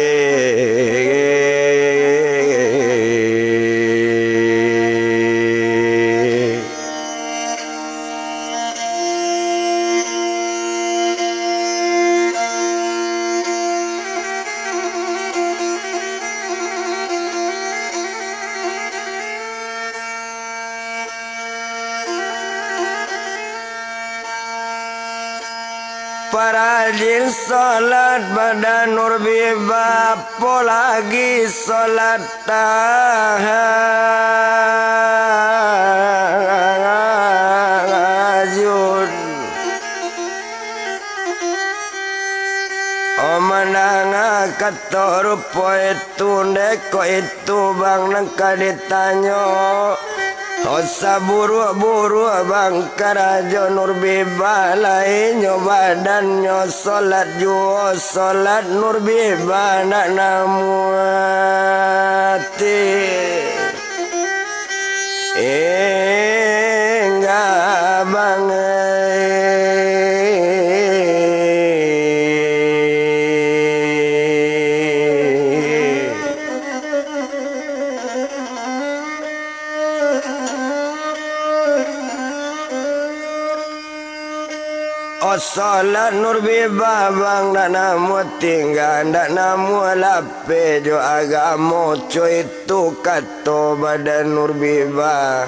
Parajin solat badan Nurbiba, apolagi solat tahajud. Oh, mandanga kato rupo itu, ndeh kok itu, Bang, nan ka ditanyo. Oh, saburuak-buruak, Bang, karajo Nurbiba, lai nyo badannyo solat juo, solat Nurbiba ndak namuah. Ti. Enggak, Bang, eh. Oh, solat Nurbiba, Bang, ndak namuah tingga, ndak namuah lapeh jo agamo, co itu kato badan Nurbiba.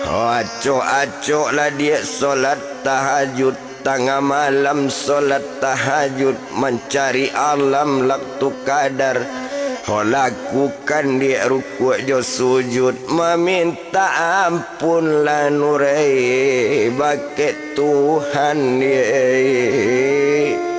Oh, acok-acok lah diak solat tahajud. Tangah malam solat tahajud, mancari alam Lailatul Qadar. Ho lakukan diak rukuak jo sujud, mamintak ampun lah Nur ai, bakeh Tuhan diak.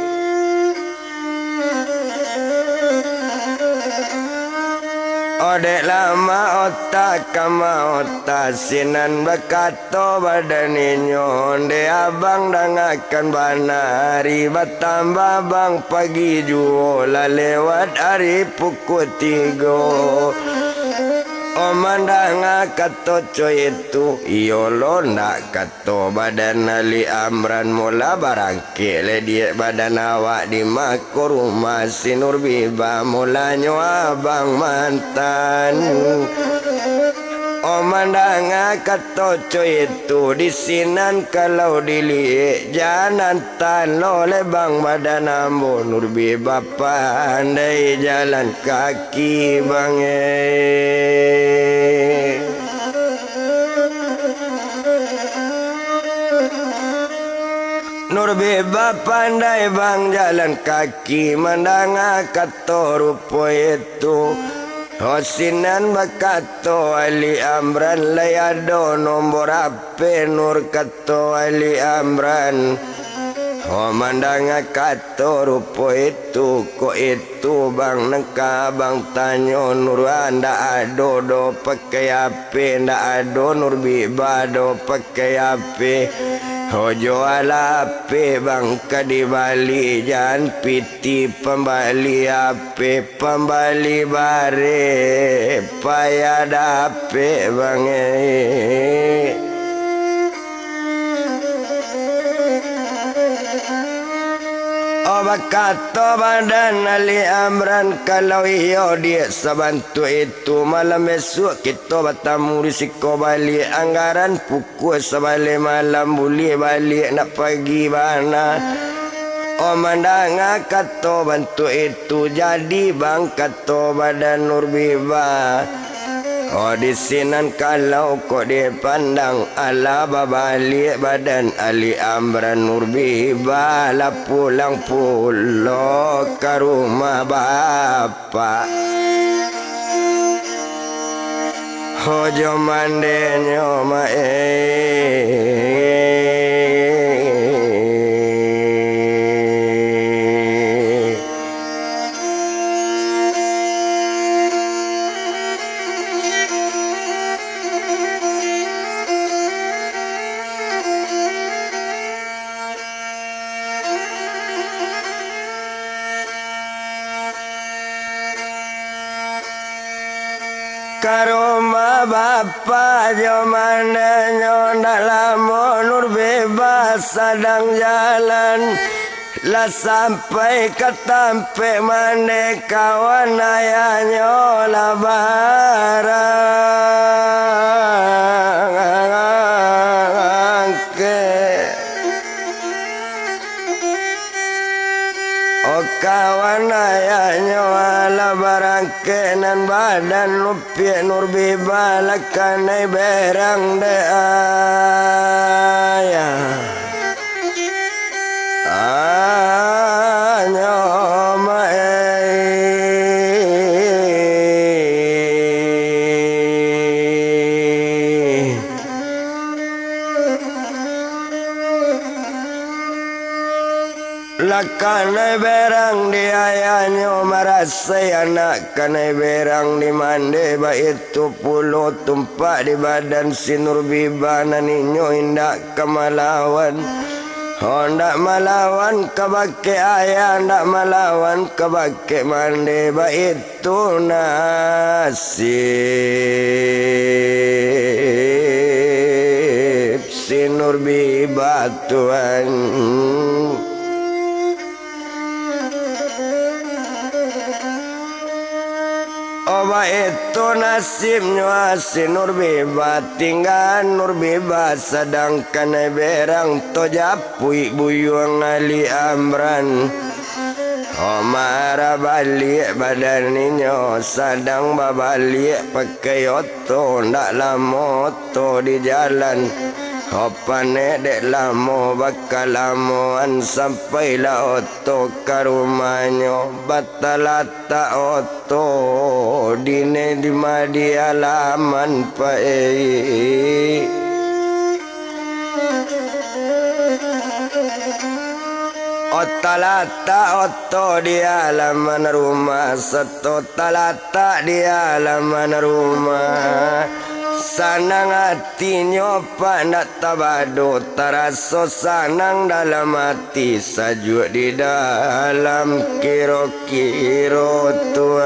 Odek lama otak kama otak sinan bakat to badan inyo, ndeh abang dangakan bana, ari batambah bang pagi juo, lah lewat ari pukua tigo. Oh, mandanga kato co itu, iyo lo ndak kato badan Ali Amran, mola barangkek lai diak badan awak di mako rumah si Nur Bibah, molanyo abang mantan. Oh, mandanga kato co itu, di sinan kalau diliek, jan antan lo lai bang badan ambo, Nur Bibah pandai jalan kaki bang eh. Nur Bibah pandai bang jalan kaki, mandanga kato rupo itu. Ho sinan bakato Ali Amran, lai ado nombor H P Nur, kato Ali Amran. Ho mandanga kato rupo itu, kok itu bang, nan ka abang tanyo Nur, ndak ado doh pakai H P, ndak ado Nur Bibah doh pakai H P. Ho jualah H P bang ka dibali, jan piti pambali H P. Pambali bareh, payah dapek bang eh. Oh, bakato badan Ali Amran, kalau iyo diak sabantuak itu, malam bisuak kito batamu di siko baliak, anggaran pukua sabaleh malam, buliah baliak nak pagi bana. Oh, mandanga kato bantuak itu, jadi bang kato badan Nur Bibah. Oh, di sinan kalau kok dipandang, alah babaliak badan Ali Amran, Nur Bibah lah pulang pulo ka rumah bap- Pak. Hojo mandenyo ma eh. Ka rumah bapak jo mandenyo, ndak lamo Nur Bibah sadang jalan. Lah sampai ka tampek mande, kawan ayahnyo lah barangkek. Oh, kawan ayahnyo alah barangkek, nan badan lupiak Nur Bibah lah kanai berang dek ayah. Anyo ma eh. Lah kanai berang di ayahnyo, marasai anak kanai berang di mande, baitu pulo tumpak di badan si Nur Bibah, nan inyo indak ka malawan. Oh, ndak malawan ka bakeh ayah, ndak malawan ka bakeh mande, baitu tu nasib si Nur Bibah, Tuan. Oh, baitu nasibnyo si Nur Bibah, tingga Nur Bibah sadang kanai berang, tajapuik buyuang Ali Amran. Oh, marah baliak badan inyo, sadang babaliak pakai oto, ndak lamo oto di jalan. Ho panek dek lamo bakalamoan, sampailah oto ka rumahnyo, batalatak oto dine di ma di alaman paik. Ota latak oto di alaman rumah, sato talatak di alaman rumah. Sanang atinyo pak ndak tabado, taraso sanang dalam ati, sajuak di dalam kiro-kiro tuan.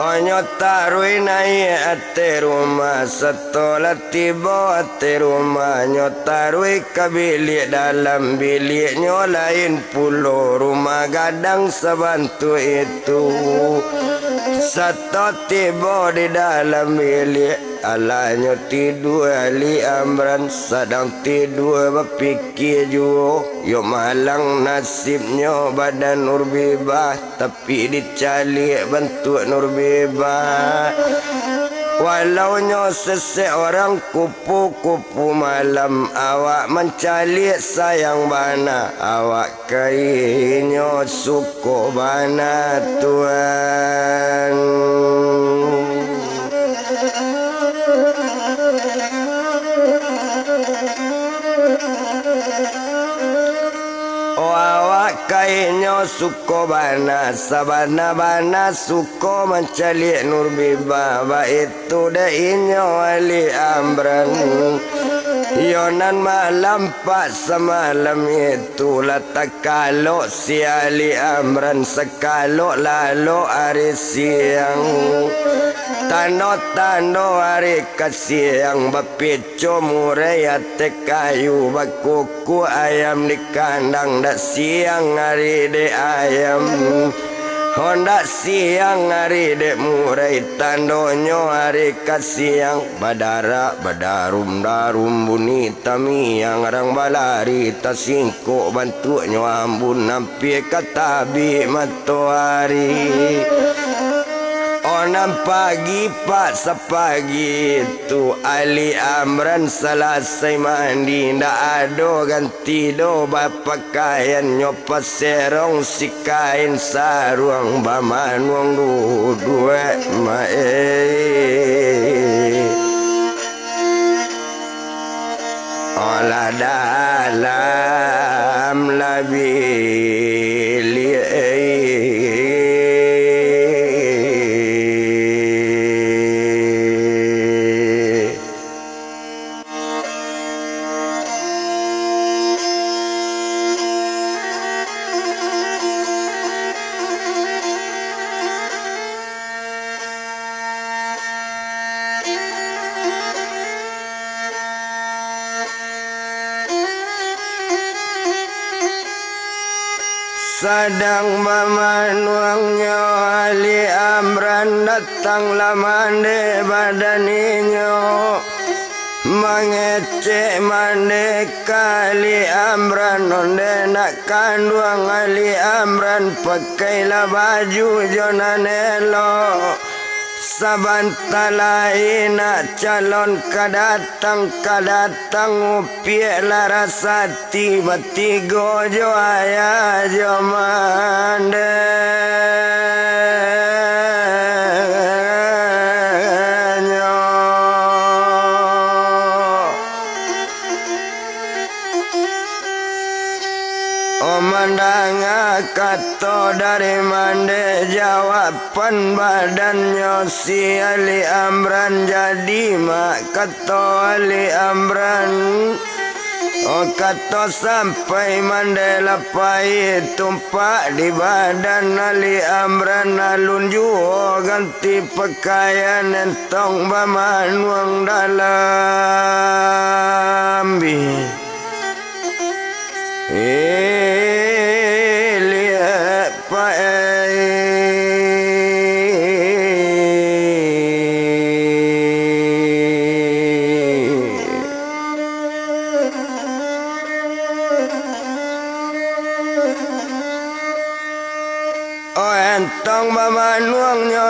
Onyo taruih naiak ateh rumah, sato lah tibo ateh rumah, nyo taruih ka biliak dalam, biliaknyo lain pulo, rumah gadang sabantuak itu. Sato tibo di dalam biliak, alah nyo tidua Ali Amran, sadang tidua bapikia juo, yo malang nasibnyo badan Nurbibah, tapi dicaliak bantuak Nurbibah. Walau nyo sesek orang kupu-kupu malam, awak mancaliak sayang bana, awak ka inyo suko bana tuan. Oh, awak ka inyo suko bana, sabana-bana suko mancaliak Nurbibah, baitu dek inyo Ali Amran. Iyo nan malam pak samalam itu, lah takalok si Ali Amran, sakalok lalok ari siang. Tando-tando ari ka siang, bapico murai ateh kayu, bakukuak ayam di kandang, ndak siang ari dek ayam. Hondak siang ari dek murai, tandonyo ari ka siang, badarak badarum-darum bunyi tamiang, rang balari tasingkok bantuaknyo ambun, ampia ka tabik matoari. Oh, nan pagi pak sapagi tu, Ali Amran salasai mandi, ndak ado ganti Tido bapakaian nyo paserong si kain saruang bamanuang duduak maeh. Olah dalam labiah liek. Sadang bamanuangnyo Ali Amran, datanglah mandeh badan inyo. Mangecek mandeh ka Ali Amran, ondeh nak kanduang Ali Amran, pakailah baju jo nan elok. Sabanta lai nak calon ka datang, ka datang, upiaklah rasati batigo jo ayah jo mandehnyo. Oh, mandanga kato dari mandeh, jawaban badannyo si Ali Amran, jadi mak, kato Ali Amran. Oh, kato sampai mandeh lah pai tumpak di badan Ali Amran, alun juo ganti pakaian, entong bamanuang dalam bi- Iliak paeh. Oh, entong baman- Manuangnyo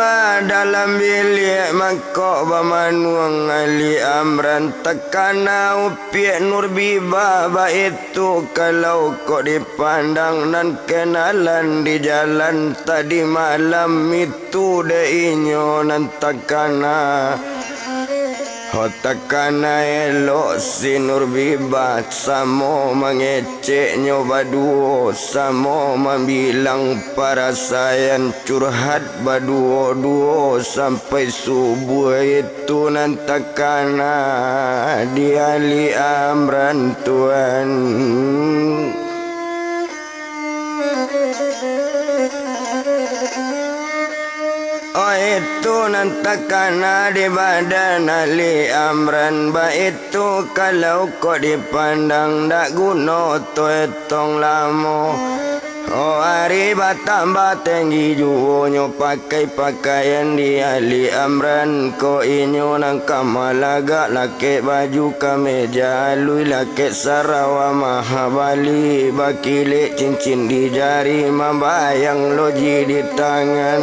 dalam biliak mangkok bamanuang Ali Amran, takana upiak Nurbiba baitu, kalau kok dipandang nan kenalan di jalan tadi malam itu dek inyo nan takana. Ho takana elok si Nurbiba, samo mangeceknyo baduo, samo mambilang parasaian curhat baduo-duo sampai subuah itu nan takana di Ali Amran tuan. Oh, itu nan takana di badan Ali Amran, baitu kalau kok dipandang dak guno tu etong lamo. Oh, ari batambah tenggi juonyo pakai pakaian di Ali Amran, kok inyo nan ka malagak lakek baju kameja alui lakek sarawa mahabali, bakilek cincin di jari, mambayang loji di tangan.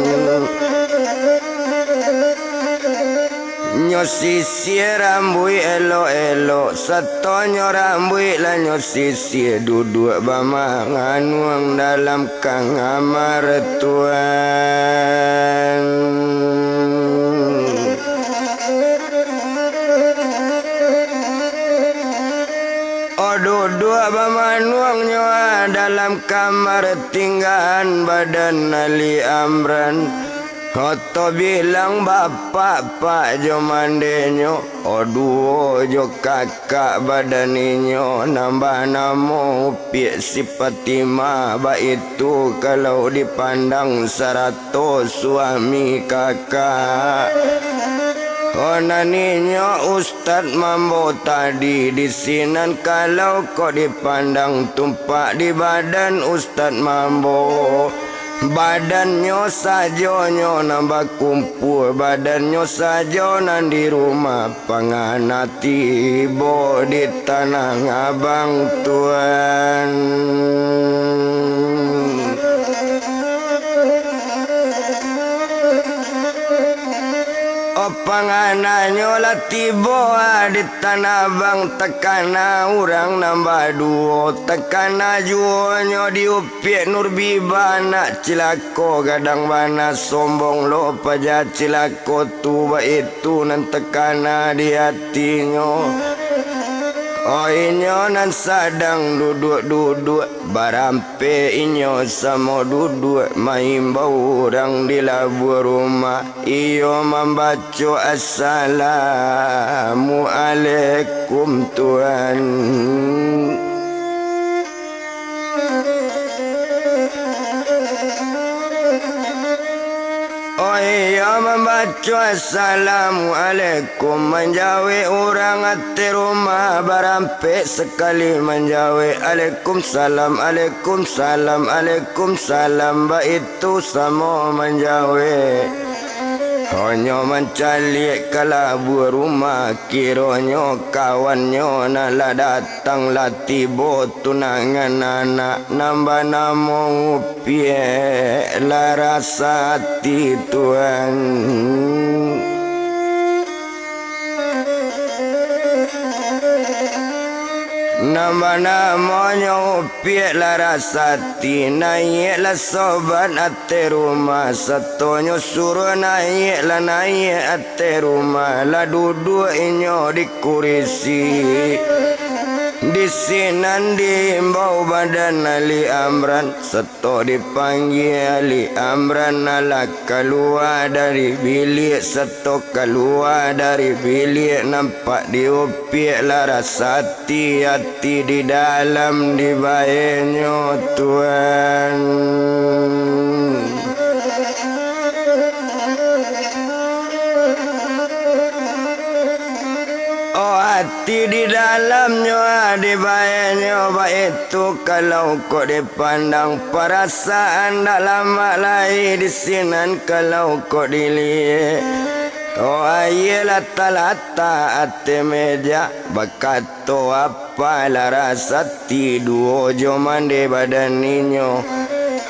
Nyo sisiah rambuik elok-elok, satonyo rambuik lah nyo sisiah, duduak bamanganuang dalam kamar tuan. Oh, duduak bamanuangnyo dalam kamar tinggaan badan Ali Amran. Oto bilang bapak-pak jo mandenyo, oh, duo jo kakak badan inyo, nan banamo Upiak si Fatimah, baitu kalau dipandang sarato suami kakak. Oh, nan inyo Ustad Mambo tadi, di sinan kalau kok dipandang tumpak di badan Ustad Mambo. Badannyo sajonyo nan bakumpua, badannyo sajo nan di rumah, pangana tibo di Tanah Abang tuan. Oh, pangananyo lah tibo, ah, di Tanah Abang, takana urang nan baduo, takana juonyo di Upiak Nurbiba, nak cilako gadang bana, sombong lo paja cilako tu, baitu nan takana di atinyo. Oh, inyo nan sadang duduak-duduak, barampek inyo samo duduak, maimbau urang di labuah rumah, iyo mambaco assalamualaikum tuan. Oh, iyo mambaco assalamualaikum, manjawek urang ateh rumah, barampek sakali manjawek, "Alaikumsalam, alaikumsalam, alaikumsalam," baitu samo manjawek. Hanyo mancaliak ka labuah rumah, kironyo kawannyo nan lah datang, lah tibo tunangan anak nan banamo Upiak Larasati tuan. Nan banamonyo Upiak Larasati, naiaklah sobat ateh rumah, satonyo suruah naiak, lah naiak ateh rumah, lah duduak inyo di kurisi. Di sinan diimbau badan Ali Amran, sato dipanggia Ali Amran, alah kalua dari biliak, sato kalua dari biliak, nampak di Upiak Larasati, ati di dalam dibaenyo tuan. Oh, ati di dalamnyo, ah, dibaenyo baitu, kalau kok dipandang, parasaan dak lamak lai di sinan, kalau kok diliek. Oh, aia lah talatak ateh meja, bakato apo Larasati duo jo mande badan inyo.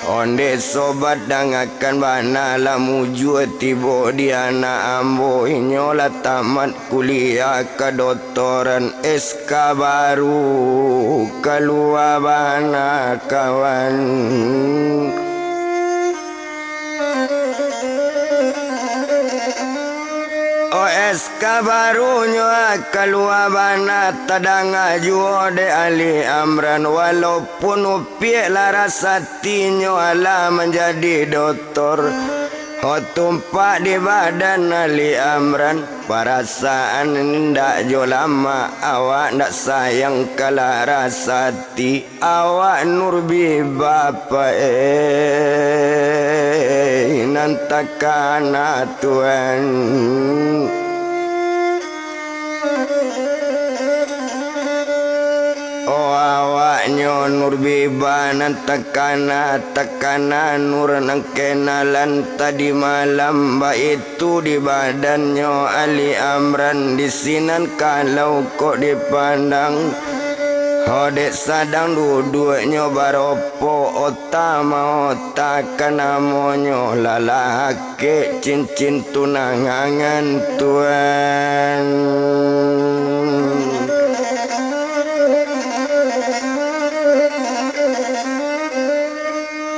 Onde sobat, dangakan bana lah mujua tibo di anak ambo. Inyo lah tamat kuliah kadotoran, S K baru kalua bana kawan. O S K barunyo kalua bana tadanga juo dek Ali Amran, walaupun Upiak Larasatinyo alah manjadi dotor. Ho tumpak di badan Ali Amran, parasaan indak jo lamak, awak ndak sayang ka Larasati. Awak Nur Biba, eh, nan takana tuan. Oh, awaknyo Nur Biba nan takana, takana Nur nan kenalan tadi malam, baitu di badannyo Ali Amran di sinan kalau kok dipandang. Ho dek sadang duduaknyo baropo, ota maota ka namonyo, lalakek cincin tunangan tuan.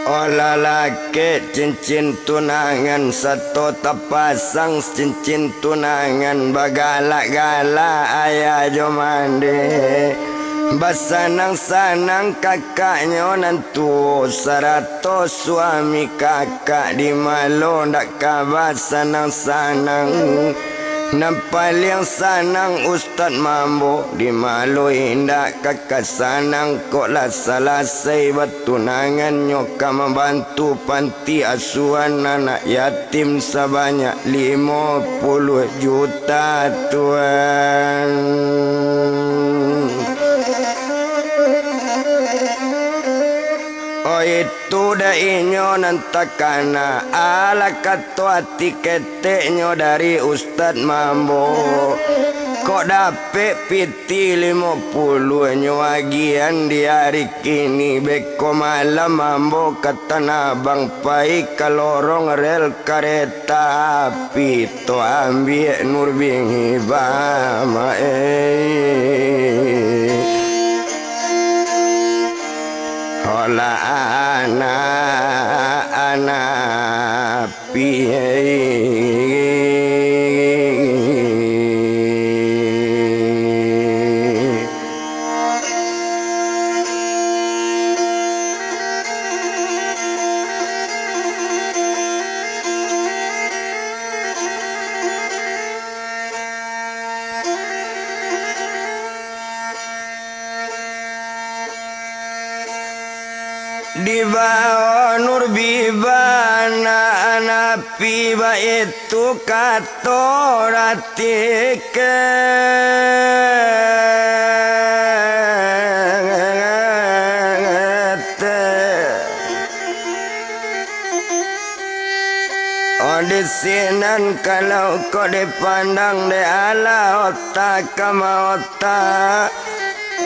Oh lalakek cincin tunangan, sato tapasang cincin tunangan, bagalak-galak ayah jo mande. Basanang-sanang kakaknyo nan tuo, sarato suami kakak, di malo ndak ka basanang-sanang. Nan paliang sanang Ustad Mambo, di malo indak ka ka sanang, kok lah salasai batunangan, nyo ka mambantu panti asuhan anak yatim sabanyak limo puluah juta, tuan. Oh, itu dah inyo nan takana, alah kato ati keteknyo dari Ustad Mambo. Kok dapek piti limo puluahnyo agiahan di ari kini, beko malam ambo ka Tanah Abang pai ka lorong rel kareta api, to ambiak Nur Biba, eh. Hola anak-anak. Dibao Nur Biba anak-anak pi, baitu kato ratike. Oh, di sinan kalau kok dipandang dek alah otak ka maotak.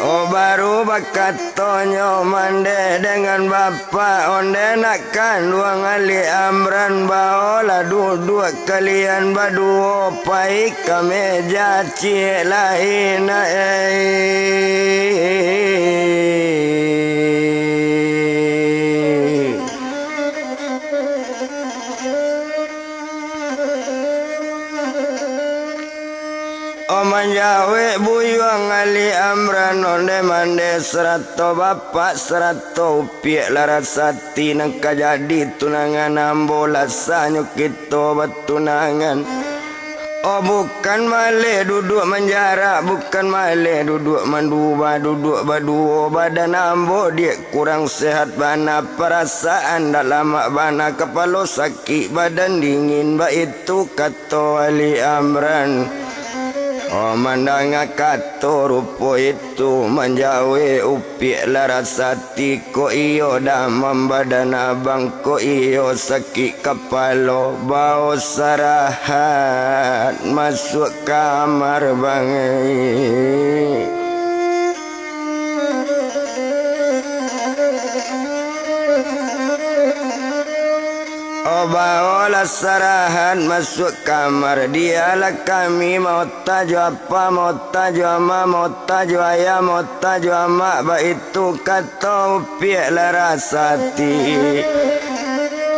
Oh, baru bakatonyo mandeh dengan bapak, ondeh nak kanduang Ali Amran, baolah duduak kalian baduo pai ka meja ciek lai nak, eh. Oh, manjawek buyuang Ali Amran, ondeh mandeh sarato bapak sarato upiak Larasati nan ka jadi tunangan ambo, lasanyo kito batunangan. Oh, bukan maleh duduak manjarak, bukan maleh duduak manduba, duduak baduo, badan ambo diak kurang sehat bana, parasaan dak lamak bana, kapalo sakik, badan dingin, baitu kato Ali Amran. Oh, mandanga kato rupo itu, manjawek upiak Larasati, kok iyo damam badan abang, kok iyo sakik kapalo, bao sarahat masuak kamar bang. Baolah sarahan masuak kamar, dialah kami maota jo apa, maota jo ama, maota jo ayah, maota jo amak, baitu kato Upiak Larasati.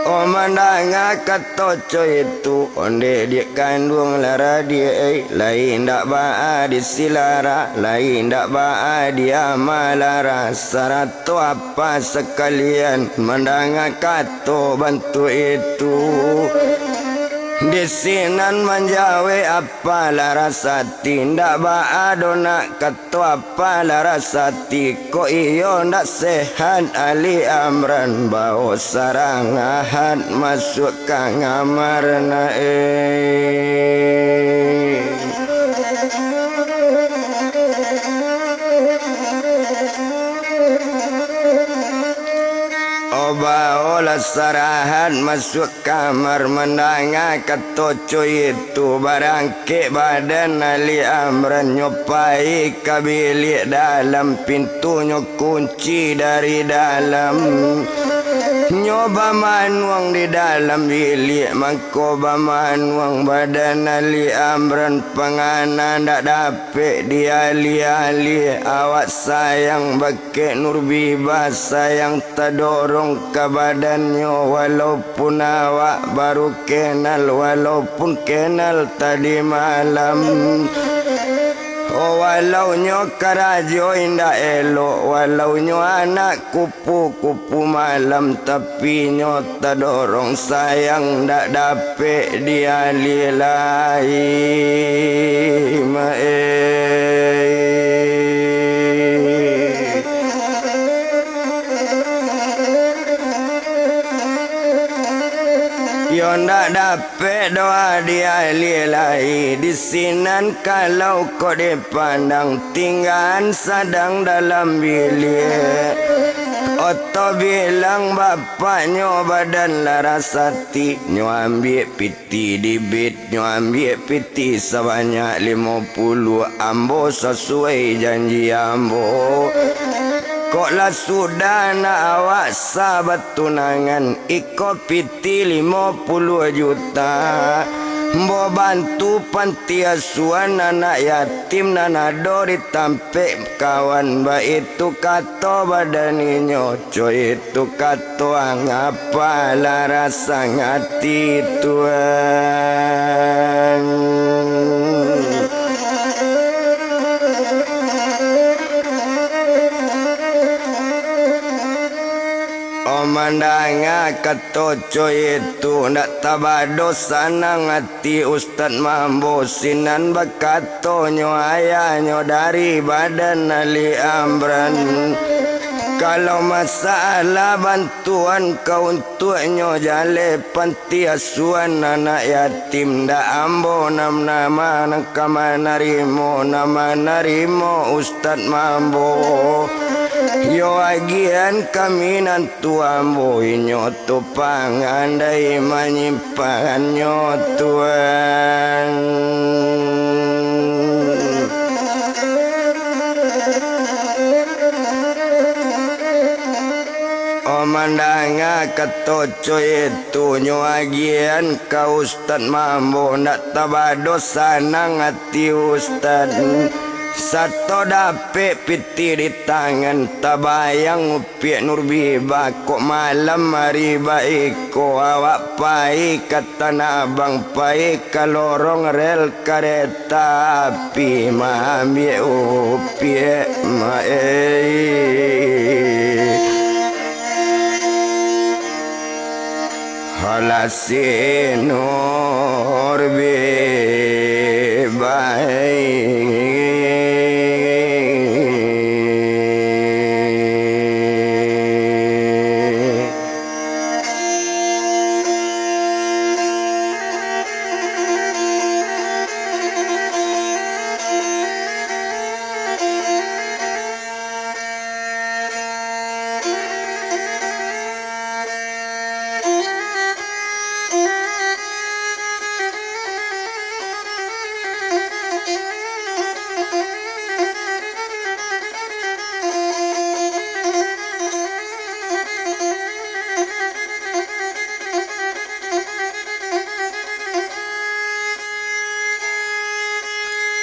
Oh, mandanga kato co itu, ondeh diak kanduang lah radiak, eh, lai indak baa di silara, lai indak baa di ama lara, sarato apa sakalian mandanga kato bantuak itu. Di sinan manjawek apa Larasati, indak baa doh nak kato apa Larasati, kok iyo ndak sehat Ali Amran, bao sarang ahat masuak ka ngamar na, eh. Oh, baolah sarahan masuak kamar, mandanga kato co itu, barangkek badan Ali Amran, nyo pai ka biliak dalam, pintunyo kunci dari dalam. Nyo bamanuang di dalam biliak, mangko bamanuang badan Ali Amran, pangana ndak dapek dialiah-aliah, awak sayang bak- kek Nurbiba sayang tadorong ka badannyo, walaupun awak baru kenal, walaupun kenal tadi malam. Oh, walaunyo karajo indak elok, walaunyo anak kupu-kupu malam, tapi nyo tadorong sayang ndak dapek dialiah lai, ma-eh. Yo ndak dapek doh dialiah lai, di sinan kalau kok dipandang, tinggaan sadang dalam biliak. Oto bilang bapaknyo badan Larasati, nyo ambiak piti dibit, nyo ambiak piti sabanyak limo puluah, ambo sasuai janji ambo. Kok lah sudah nak awak sah batunangan, iko piti limo puluah juta. Ambo bantu panti asuhan anak yatim nan ado di tampek kawan, baitu kato badan inyo. Co itu kato ang, apalah rasa ati, Tuan. Oh, mandanga kato co itu, ndak tabado sanang ati Ustad Mambo, sinan bakatonyo ayahnyo dari badan Ali Amran. Kalau masalah bantuan ka untuaknyo jaleh panti asuhan anak yatim, ndak ambo nan nama nan ka manarimo, nan manarimo Ustad Mambo. Yo agiahan ka minantu ambo, inyo tu pangandai manyimpannyo, Tuan. Oh, mandanga kato co itu, nyo agiahan ka Ustad Mambo, ndak tabado sanang ati Ustad. Sato dapek piti di tangan, tabayang Upiak Nurbiba, kok malam ari baiko awak pai ka Tanah Abang, pai ka lorong rel kareta api, maambiak Upiak, ma-eh. Halah si Nurbiba.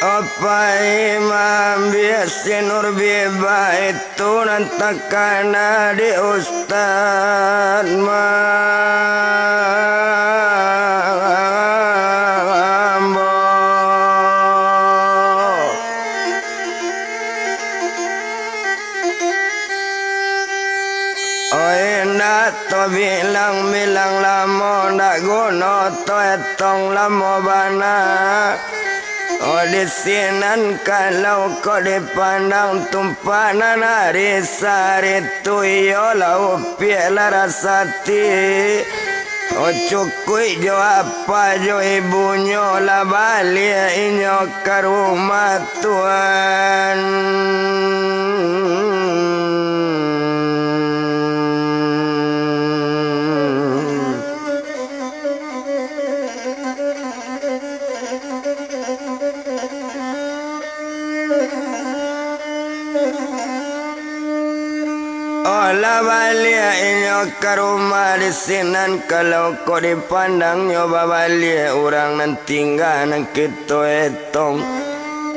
Apai maambiak si Nur Bibah itu nan takana di Ustad Mambo. Oi, ndak to bilang-bilang lamo, ndak guno to etong lamo bana. O, di sinan kalau kok dipandang tumpak nan ari sari tu, iyo lah upiak lah rasati. O, cukuik jo apak jo ibunyo lah baliak inyo ka rumah tuan. Olah baliak inyo ka rumah di sinan, kalau kok dipandangnyo babaliak urang nan tingga nan kito etong.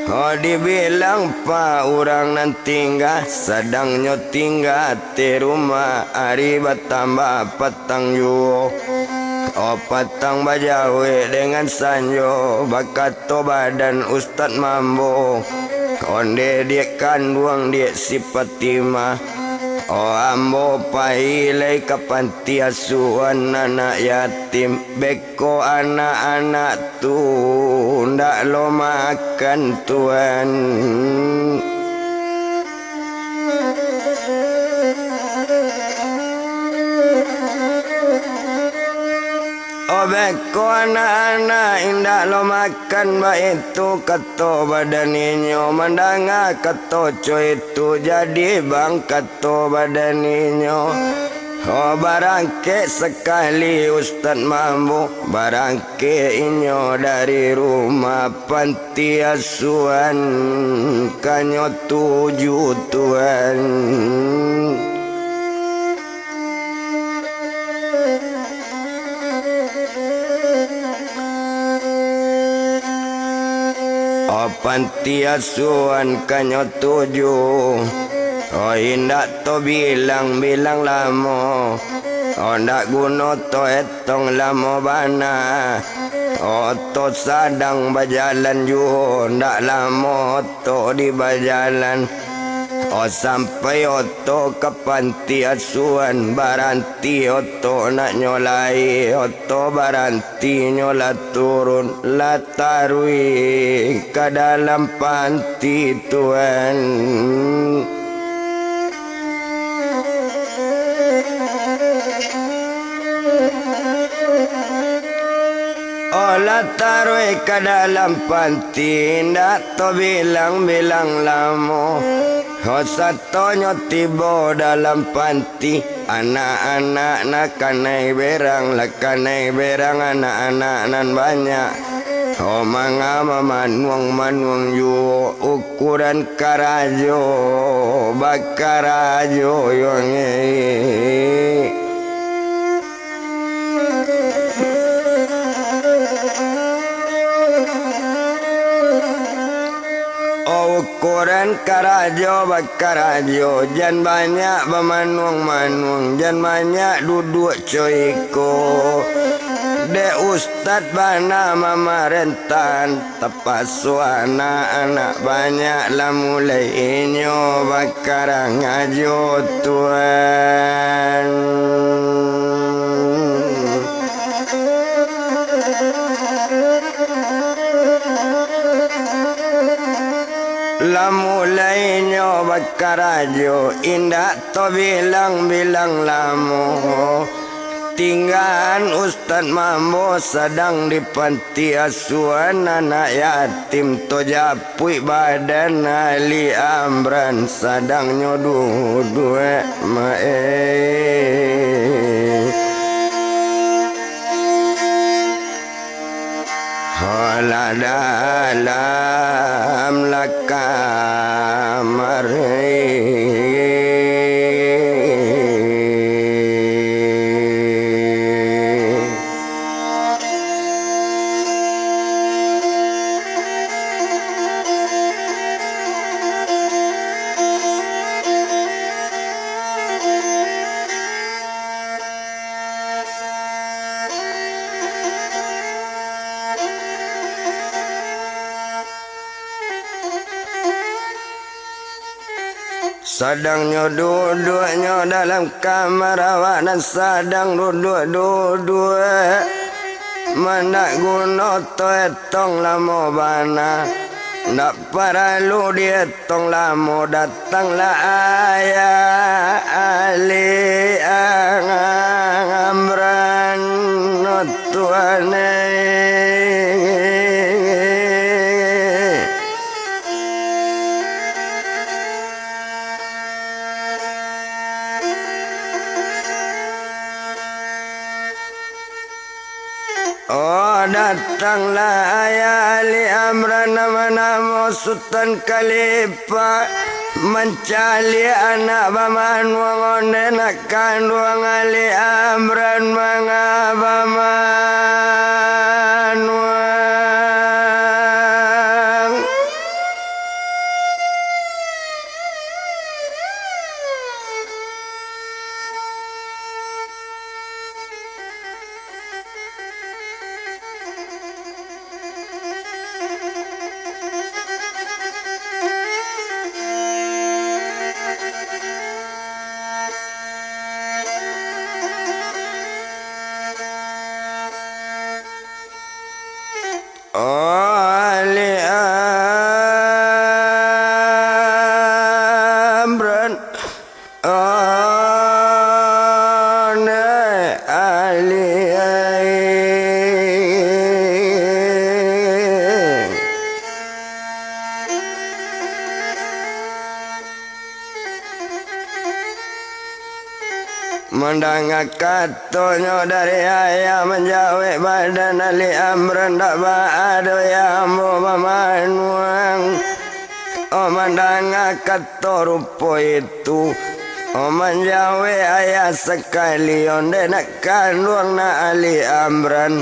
Ho, dibilang pa urang nan tingga, sadangnyo tingga ateh rumah, ari batambah patang juo. O, patang bajawek dengan sanjo, bakato badan Ustad Mambo, onde diak kanduang diak si Patimah. O, ambo pai lai ka panti asuhan anak yatim, beko anak-anak tu ndak lo makan tuan. O, beko anak-anak indak lo makan, baitu kato badan inyo, mandanga kato co itu, jadi bang kato badan inyo. O, barangkek sakali Ustad Mambo, barangkek inyo dari rumah panti asuhan ka nyo tuju tuan. O, panti asuhan ka nyo tuju, o, indak to bilang-bilang lamo, o, ndak guno to etong lamo bana. O, to sadang bajalan juo, ndak lamo to di bajalan. O, sampai oto ka panti asuhan, baranti oto nak nyo lai, oto baranti nyo lah turun, lah taruih ka dalam panti tuan. O, lah taruih ka dalam panti, indak to bilang-bilang lamo. O, satonyo tibo dalam panti, anak-anak lah kanai berang, lah kanai berang anak-anak nan banyak. O, manga mamanuang-manuang juo ukuran karajo, bakarajo yo nge. O, ukuran karajo bakarajo, jan banyak bamanuang-manuang, jan banyak duduak co iko. Dek ustad bana mamarentahan, tapaso anak-anak banyak lah mulai inyo bakarang ajo tuan. Lah mulai inyo bakarajo, indak to bilang-bilang lamo. Tinggaan Ustad Mambo sadang di panti asuhan anak yatim to, japuik badan Ali Amran sadangnyo duduak maeh. Halah dalam lah kamar. Sadangnyo duduaknyo dalam kamar, awak nan sadang duduak-duduak. Mandak guno to etong lamo bana. Ndak paralu dietong lamo, datanglah ayah Ali Amran, tuan eh. Oh, datanglah ayah Ali Amran, namo-namo Sutan Khalifah, mancaliak anak bamanuang, onde nak kanduang Ali Amran manga bamanuang. Oh, Ali Amran. Oh, ne Ali. Mandanga katonyo dari ayah, manjawek badan Ali Amran, dak baa doh yah ambo bamanuang. Oh, mandanga kato rupo itu, oh, manjawek ayah sakali, onde nak kanduang nak Ali Amran.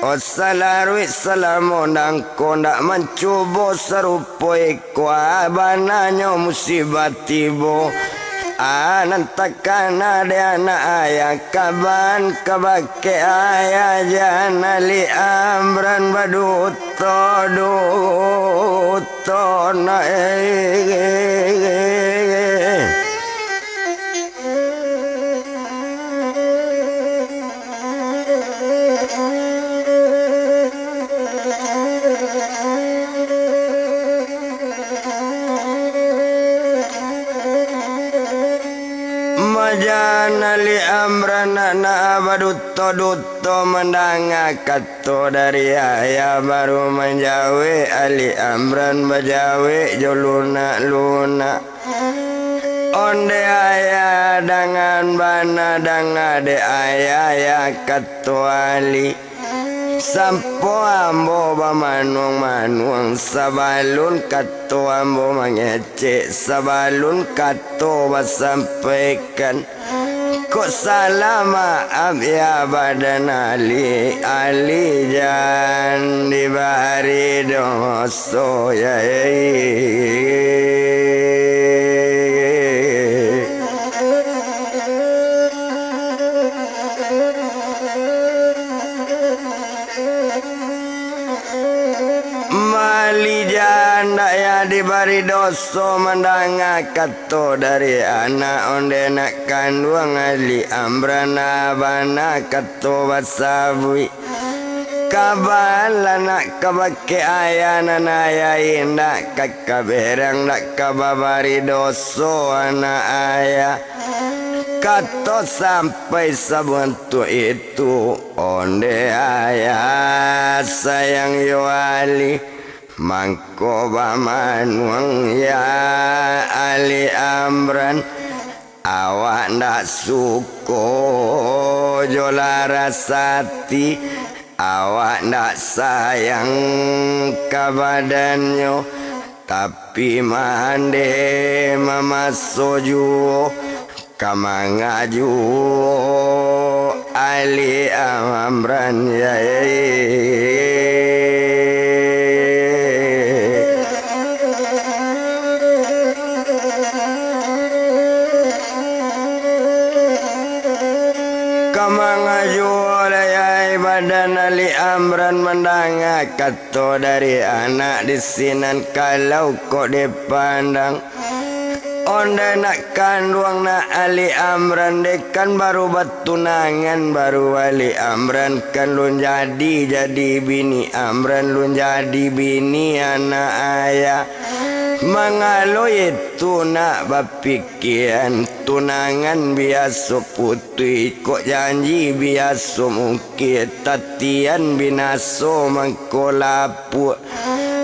Oh, salaruik salamo nangko ndak mancubo sarupo iko, ah, bananyo musibah tibo. Ah, nan takana dek anak ayah, kaban kabake ayah, jan Ali Amran baduto-duto nak, eh. Majan Ali Amran nak baduto-duto mandanga kato dari ayah, baru manjawek Ali Amran, bajawek jo lunak-lunak. Onde ayah, dangan bana danga dek ayah, ya, kato Ali. Sampo ambo bamanuang-manuang, sabalun kato ambo mangecek, sabalun kato basampaikan, kok salah maaf ya badan Ali, Ali jan dibari doso ya, eh. Malijan dak ya dibari doso mandanga kato dari anak, onde nak kanduang Ali Amran, bana kato basabuik. Kabalah nak kabake ayah nan ayah indak ka kaberang, dak ka babari doso anak ayah. Kato sampai sabantuak itu, onde ayah sayang yo Ali, mangko bamanuang ya Ali Amran. Awak ndak suko jo laras ati, awak ndak sayang ka badannyo, tapi mande mamaso juo, ka mangajuo Ali Amran, ya, eh. Ka mangajuo lai badan Ali Amran mandanga kato dari anak di sinan, kalau kok dipandang. Ondeh nak kanduang nak Ali Amran deh, kan baru batunangan, baru Ali Amran kan lun jadi, jadi bini Amran lun jadi bini anak ayah. Mangalo itu nak bapikian, tunangan biaso putuih, kok janji biaso mungkir, tatian binaso mangko lapuak.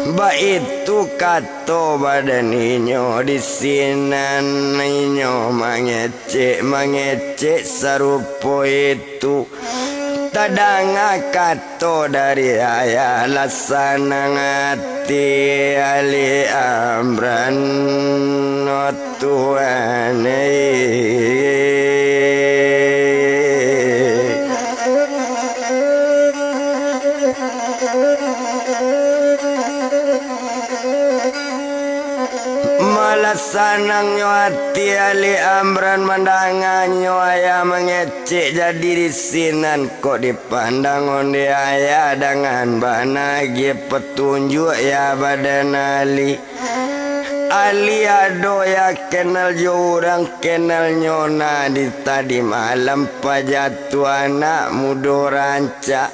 Baitu kato badan inyo di sinan, inyo mangecek-mangecek sarupo itu. Tadanga kato dari ayah, lah sanang ati Ali Amran, oh Tuhan, eh. Malah sanangnyo ati Ali Amran mandanganyo ayah mangecek jadi di sinan, kok dipandang ondeh ayah dangan banagiah patunjuak ya badan Ali. Ali ado ya kenal jo urang, kenalnyo nah di tadi malam pajatuah anak mudo rancak.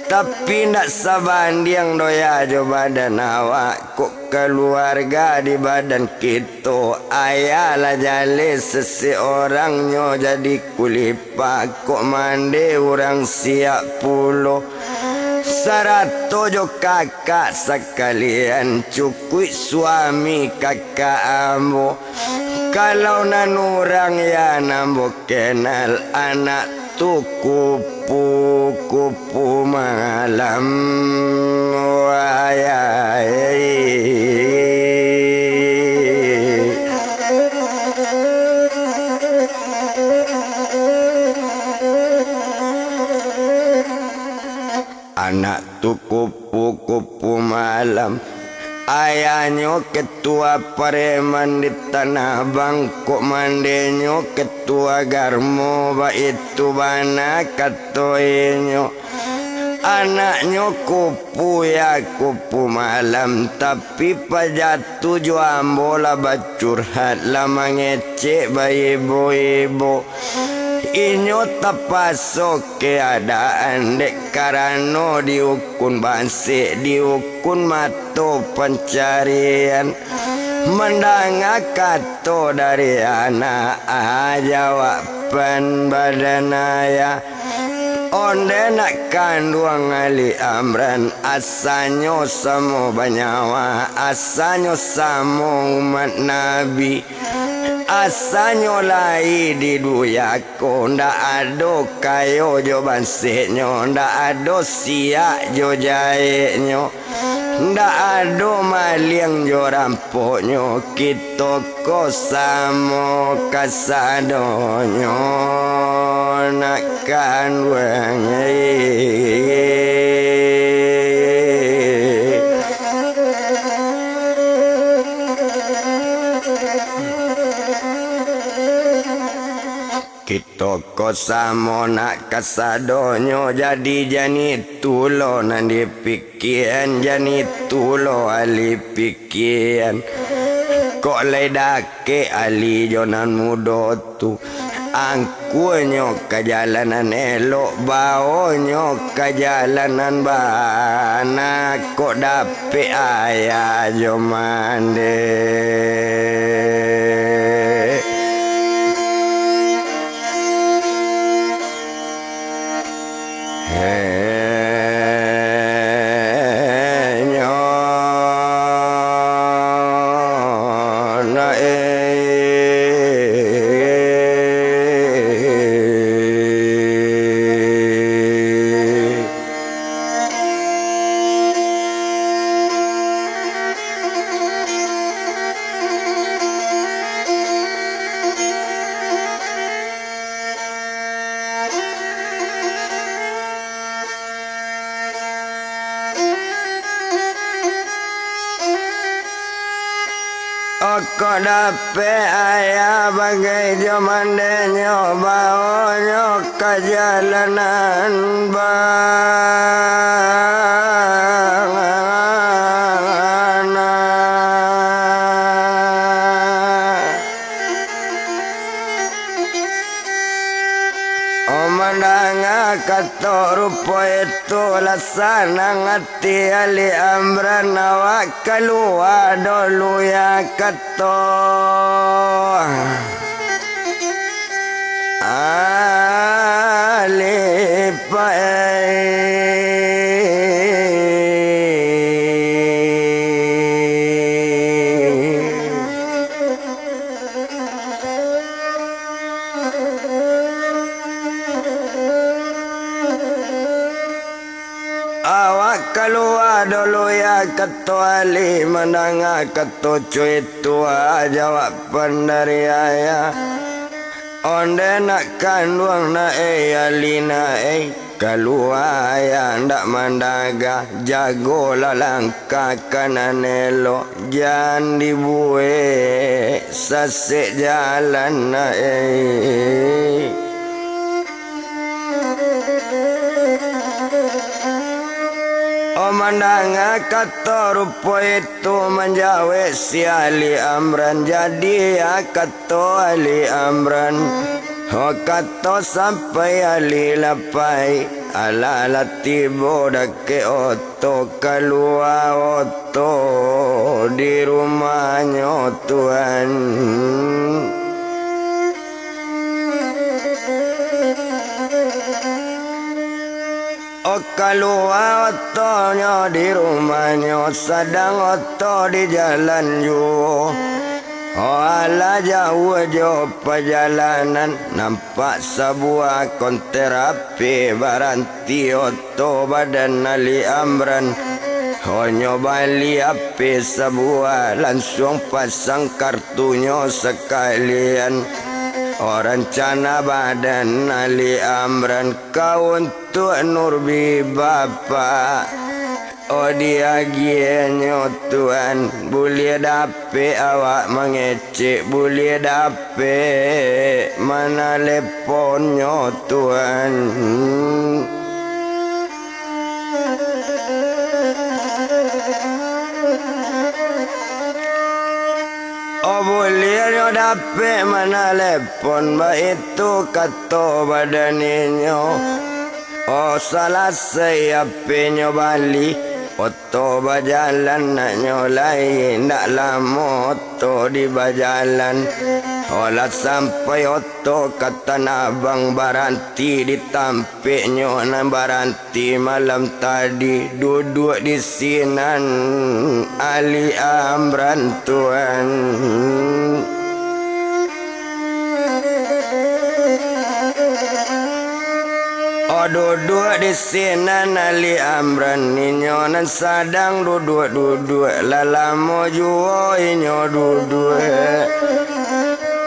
Tapi ndak sabandiang doh ya jo badan awak, kok kaluarga di badan kito. Ayah lah jaleh seseorangnyo jadi kulipa, kok mande urang siak pulo. Sarato jo kakak sakalian, cukuik suami kakak ambo. Kalau nan urang ya nan ambo kenal, anak tu kupu-kupu malam, wayai. Anak tu kupu-kupu malam. Ayahnyo ketua pareman di Tanah Abang, kok mandenyo ketua Garmo, baitu bana kato inyo. Anaknyo kupu ya kupu malam, tapi pajatuah jo ambo lah bacurhat, lah mangecek baibo-ibo. Inyo tapaso keadaan dek karano diukun basek, diukun mato pancarian. Mandanga kato dari anak, ah, jawaban badan ayah. Ondeh nak kanduang Ali Amran, asanyo samo banyawa, asanyo samo umat Nabi. Asanyo lai di dunia ko, ndak ado kayo jo banseknyo, ndak ado siak jo jaeknyo, ndak ado maliang jo rampoknyo. Kito ko samo kasadonyo nak kanduang. Kito ko samo nak kasadonyo, jadi jan itu lo nan dipikian, jan itu lo Ali pikian. Kok lai dakek Ali jo nan mudo tu, angkuanyo ka jalan nan elok, baonyo ka jalan nan bana, kok dapek ayah jo mande. Okok dapek ayah bagai jo mandenyo, baonyo ka jalanan bana. Rupo itu lah sanang ati Ali Amran, awak kalua dulu ya kato. Alif, eh. Awak kalua dulu ya kato Ali, mandanga kato cuitua, jawaban dari ayah. Onde nak kanduang na ei, Ali na ei, kalua ayah ndak mandaga, jagolah langkah kanan elok, jan dibuek sasek jalan na ei. Oh, mandanga kato rupo itu, manjawek si Ali Amran, jadi ya kato Ali Amran. Oh, kato sampai Ali lah pai, alah lah tibo dakek oto, kalua oto di rumahnyo tuan. Oh, kalua otonyo di rumahnyo, sadang oto di jalan juo. Oh, alah jauah jo pajalanan, nampak sabuah konter api baranti oto badan Ali Amran. Onyo bali api sabuah, lansuang pasang kartunyo sakalian. Oh, rancana badan Ali Amran ka untuak Nurbi bapak. Oh, diagiahnyo tuan, buliah dapek awak mangecek, buliah dapek manaleponnyo tuan. Oh, buliahnyo dapek manalepon, baitu kato badan inyo. Oh, salasai apinyo bali, oto bajalan naknyo lai, ndak lamo oto di bajalan. Oh, lah sampai oto ka Tanah Abang, baranti di tampeknyo nan baranti malam tadi, duduak di sinan Ali Amran tuan. Oh, duduak di sinan Ali Amran, inyo nan sadang duduak-duduak, lah lamo juo inyo duduak.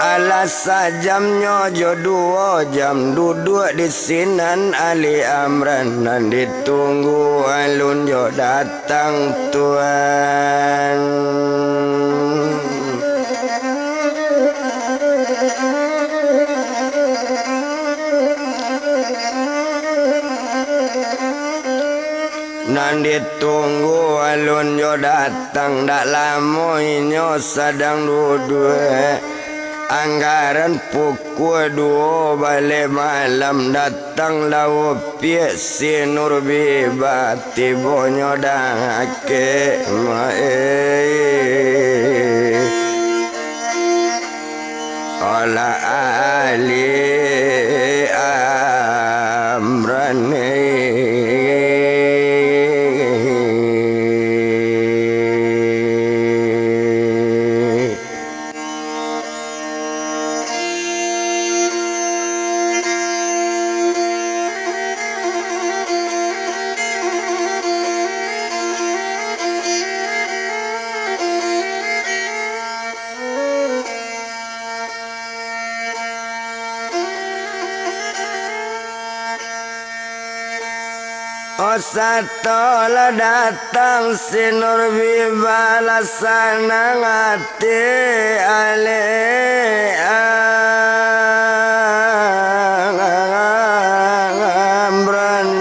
Alah sajamnyo jo duo jam duduak di sinan Ali Amran, nan ditunggu alun jo datang tuan. Nan ditunggu alun jo datang, dak lamo inyo sadang duduak. Anggaran pukua duo baleh malam, datanglah upiak si Nurbi ba, tibonyo dakek maeh. Alah Ali Amran. Oh, sato lah datang si Nurbi ba, lah sanang ati Ali Amran.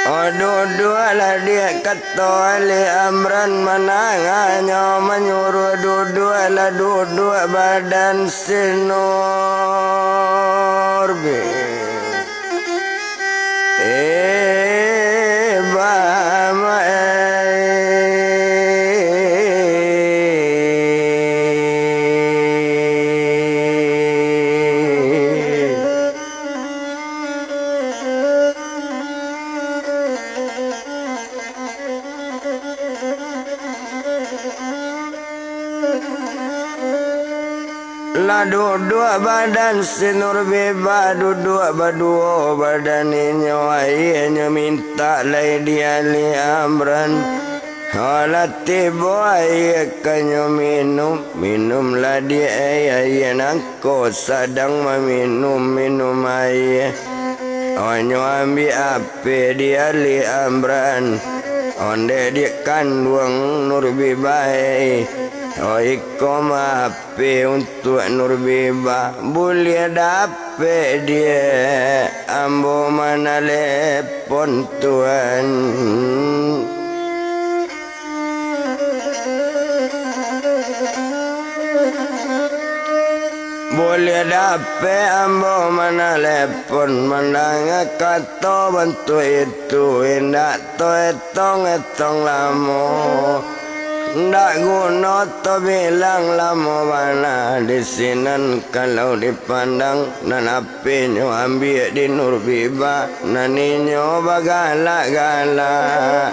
Oh, duduaklah diak, kato Ali Amran mananganyo manyuruah, duduaklah, duduak badan Sinur Bi-, eh, Bama, eh. Lah duduak badan Sinur Bi-, baduduak baduo badan inyo, aianyo mintak lai di Ali Amran. Alah tibo aia ka nyo minum, minumlah di aia, aia nangko sadang maminum, minum aia. Onyo ambiak apek di Ali Amran, ondeh di kanduang Nur Bi-, bae. Oh, iko mah apek untuak Nur Bi-, ba-, buliah dapek diak ambo manalepon Tuan. Buliah dapek ambo manalepon, mandanga kato bantuak itu, indak to etong-etong lamo. Ndak guno to bilang lamo bana di sinan kalau dipandang, nan Pinyo ambiak di Nur Bi-, ba-, nan inyo bagalak-galak.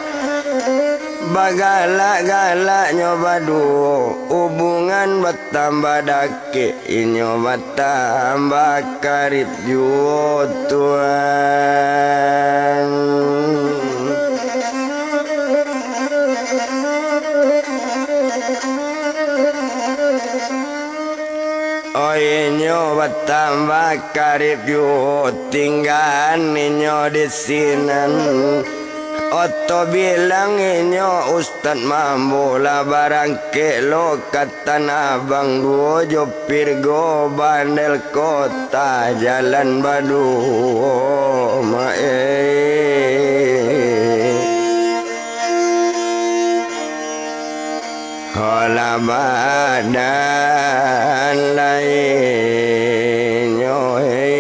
Bagalak-galaknyo baduo, hubungan batambah dakek, inyo batambah karib juo, Tuan. Oi, inyo batambah karib juo, tinggaan inyo di sinan. Oto bilang inyo Ustad Mambo lah barangkek lo ka Tanah Abang duo jo Pirgo Bandel Kota jalan baduo, ma-, eh. Alah badan lainyo, eh.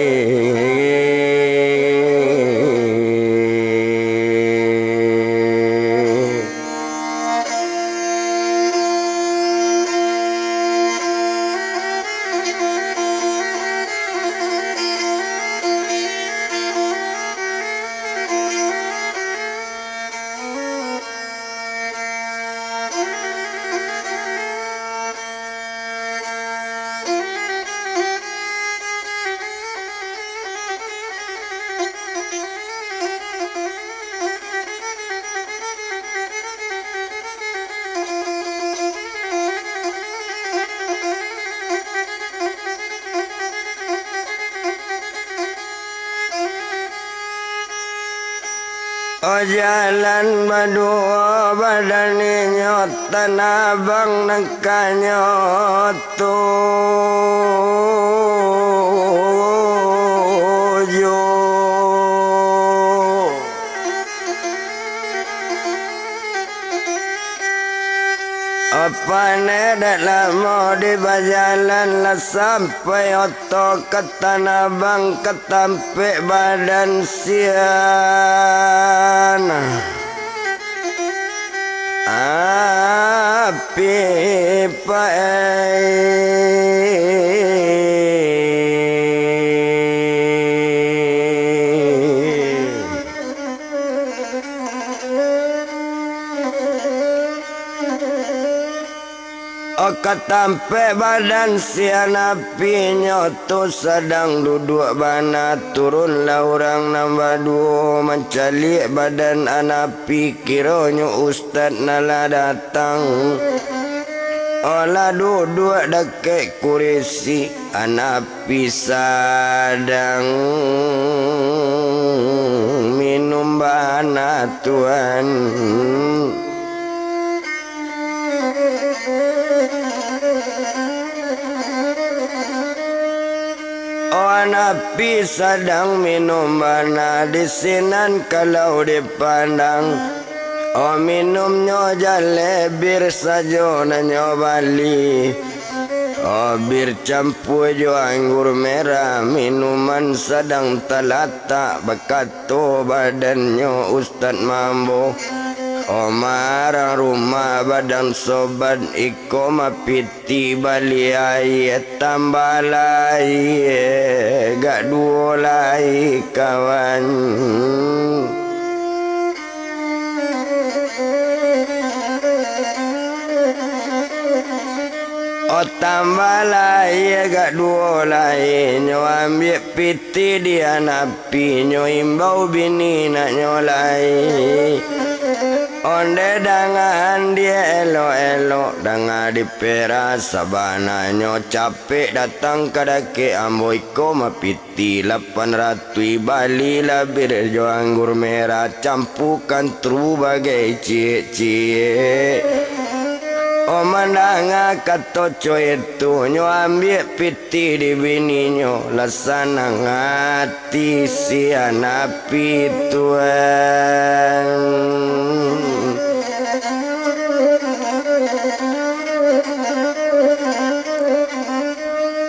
O jalan baduo badan inyo, Tanah Abang nan kanyo tuju. Apo ne dak lamo di bajalan lah sampai oto ka Tanah Abang ka tampek badan sian. Api paai. O ka tampek badan sian apinyo tu sadang duduak bana, turunlah urang nan baduo mancaliak badan anak api, kironyo ustad nan lah datang. O lah duduak dakek kurisi, anak api sadang minum bana tuan. O Api sadang minum bana di sinan kalau dipandang. Oh, minumnyo jaleh bir sajo nan nyo bali. Oh, bir campua jo anggur merah, minuman sadang talatak, bakato badannyo Ustad Mambo. Oh, marang rumah badang sobat, iko mah piti bali aia, tambah lai gak duo lai, kawan. Oh, tambah lai gak duo lai, nyo ambiak piti di anak api, nyo imbau bini naknyo lai. Ondeh dangaan di elok-elok, danga di perak, sabananyo capek datang ka dakek ambo, iko mah piti lapan ratuih, balilah bir jo anggur merah, campukan tru bagai ciek-ciek. Oh, mandanga kato co itu, nyo ambiak piti di bininyo, lah sanang ati si anak api, tuan.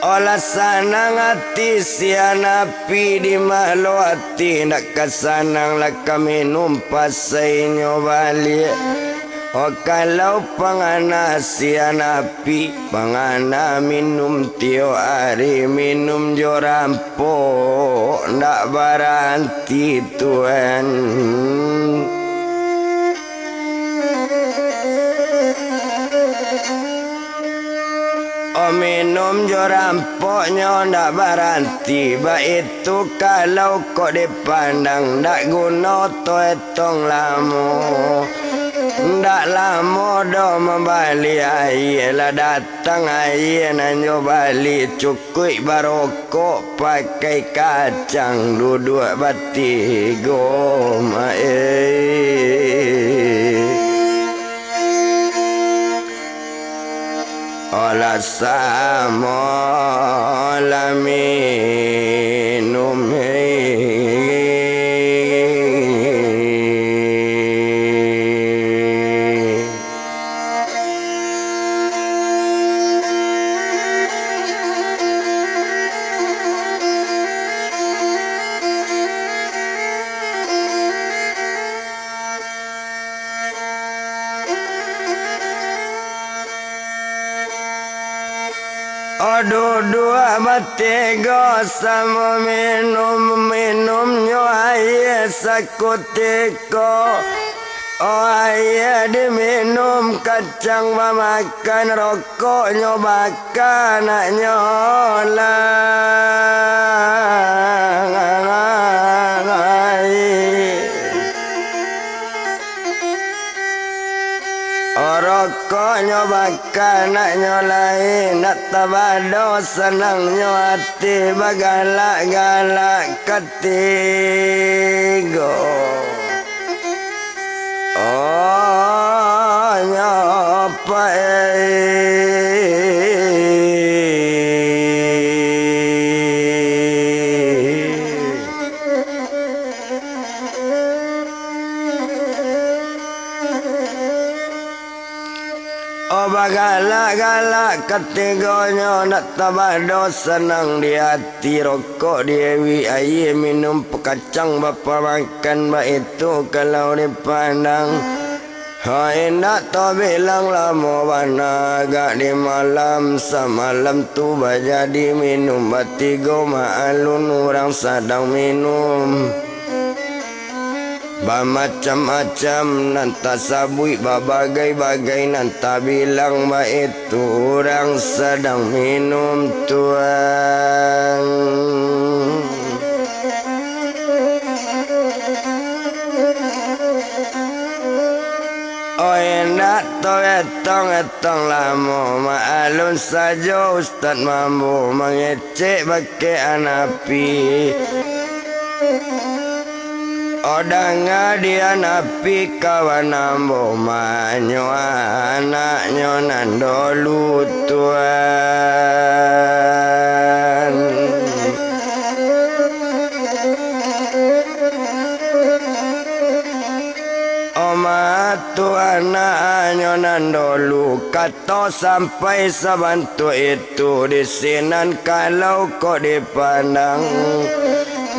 Oh, lah sanang ati si anak api, di ma lo ati ndak ka sanang, lah ka minum pasainyo baliak. Oh, kalau pangana si anak api, pangana minum tiok ari, minum jo rampok ndak baranti, tuan. Oh, minum jo rampoknyo ndak baranti, baitu kalau kok dipandang, ndak guno to etong lamo. Ndak lamo doh mambali aia, lah datang aia nan jo bali, cukuik barokok, pakai kacang, duduak batigo, mak eh. Alah samo lah minum. Oh, duduak batigo samo minum, minumnyo aia sakutiko. Oh, aia diminum, kacang bamakan, rokoknyo baka, naknyo lai. Oh, rokoknyo baka, naknyo lai, ndak tabado sanangnyo ati, bagalak-galak katigo. Oh, nyo pai. Oh, bagalak-galak katigonyo, ndak tabado sanang di ati, rokok diewik, aia minum, pakacang bapamakan, baitu kalau dipandang. Hai, indak tabilang lamo bana, agak di malam, samalam tu bajadi minum batigo, maalun urang sadang minum. Bamacam-macam nan tasabuik, babagai-bagai nan tabilang, baitu urang sadang minum, tuan. Oh, indak taetong-etong lamo, maalun sajo Ustad Mambo mangecek bakeh anak api. Oh, danga di anak api kawan ambo, manyo anaknyo nan dolu, tuan. Tu anaknyo nan dulu, kato sampai sabantuak itu, di sinan kalau kok dipandang,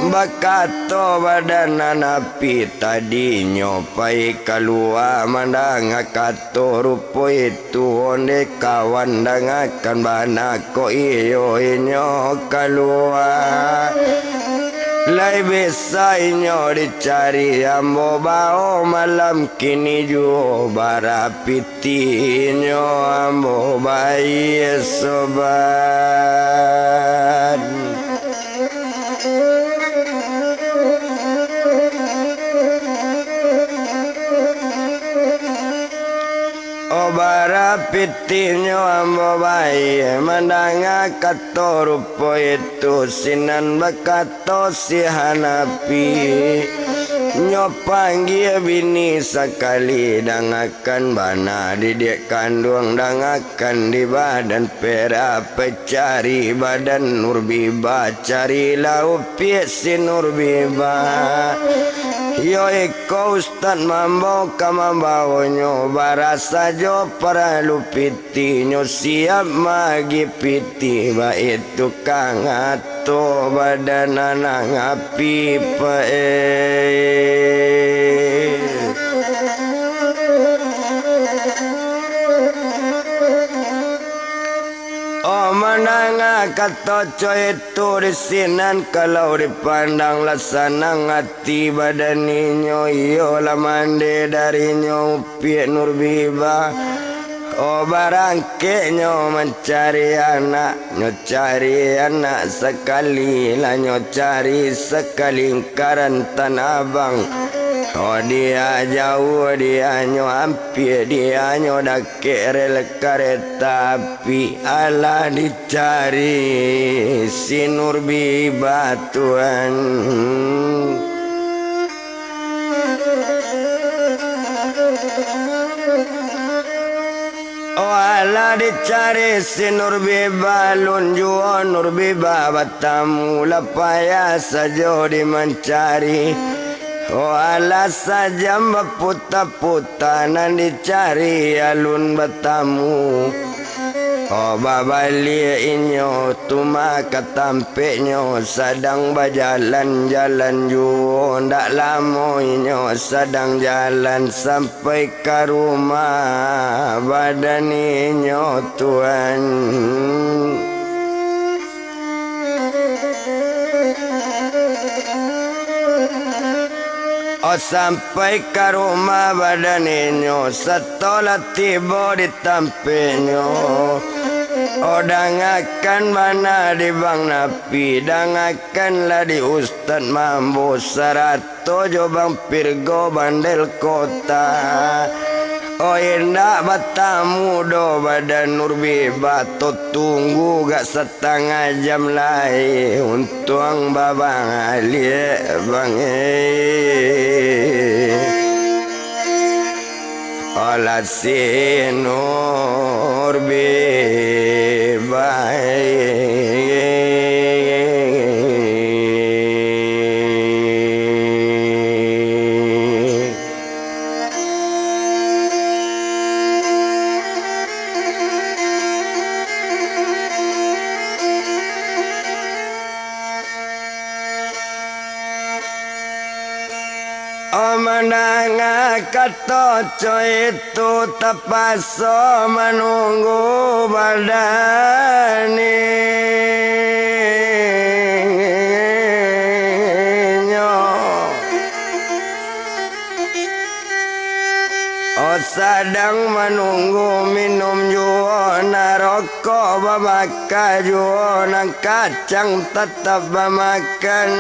bakato badan nan api tadinyo pai kalua mandanga kato rupo itu, ondeh kawan dangakan bana kok iyo inyo kalua. Lai bisa inyo dicari, ambo bao malam kini juo, bara pitinyo ambo bayie sobat. O bara pitinyo ambo bayie mandanga kato rupo itu, sinan bakato si Hanafi, nyo panggie bini sakali, dangakan bana didiak kanduang, dangakan di badan perak, pai cari badan Nurbiba, carilah upiak si Nurbiba. Yo iko Ustaz mambo ka mambaonyo, bara sajo paralu pitinyo, siap maagi pitih, baitu ka ngato badan nan api pae. Oh, mandanga kato coitu di sinan, kalau dipandang lah sanang ati badan inyo, iyo lah mande darinyo upiak Nurbiba. Oh, barangkeknyo mancari anak, nyo cari anak sakali, lah nyo cari sakalingkaran Tanah Abang. Oh, diak jauah dianyo, ampia dianyo dakek rel kareta api, alah dicari si Nurbiba tuan. Oh, alah dicari si Nurbiba, alun juo Nurbiba batamu, lah payah sajo di mancari. Oh, alah sajam baputa-puta, nan dicari alun batamu. Oh, babaliak inyo tu mah ka tampeknyo, sadang bajalan-jalan juo, ndak lamo inyo sadang jalan, sampai ka rumah badan inyo tuan. Oh, sampai ka rumah badan inyo, satolah tibo di tampeknyo. Oh, dangakan bana di Bang Napi, dangakanlah di Ustaz Mambo, sarato jo Bang Pirgo Bandel Kota. Oh, indak batamu doh badan Nurbiba tu, tunggu gak satangah jam lai, untuang babaliak bang, eh. Alah si Nurbiba, eh. Oh, mandanga kato coitu, tapaso manunggu badan inyo. Oh, sadang manunggu, minum juo, narokok babaka juo, nan kacang tatap bamakan.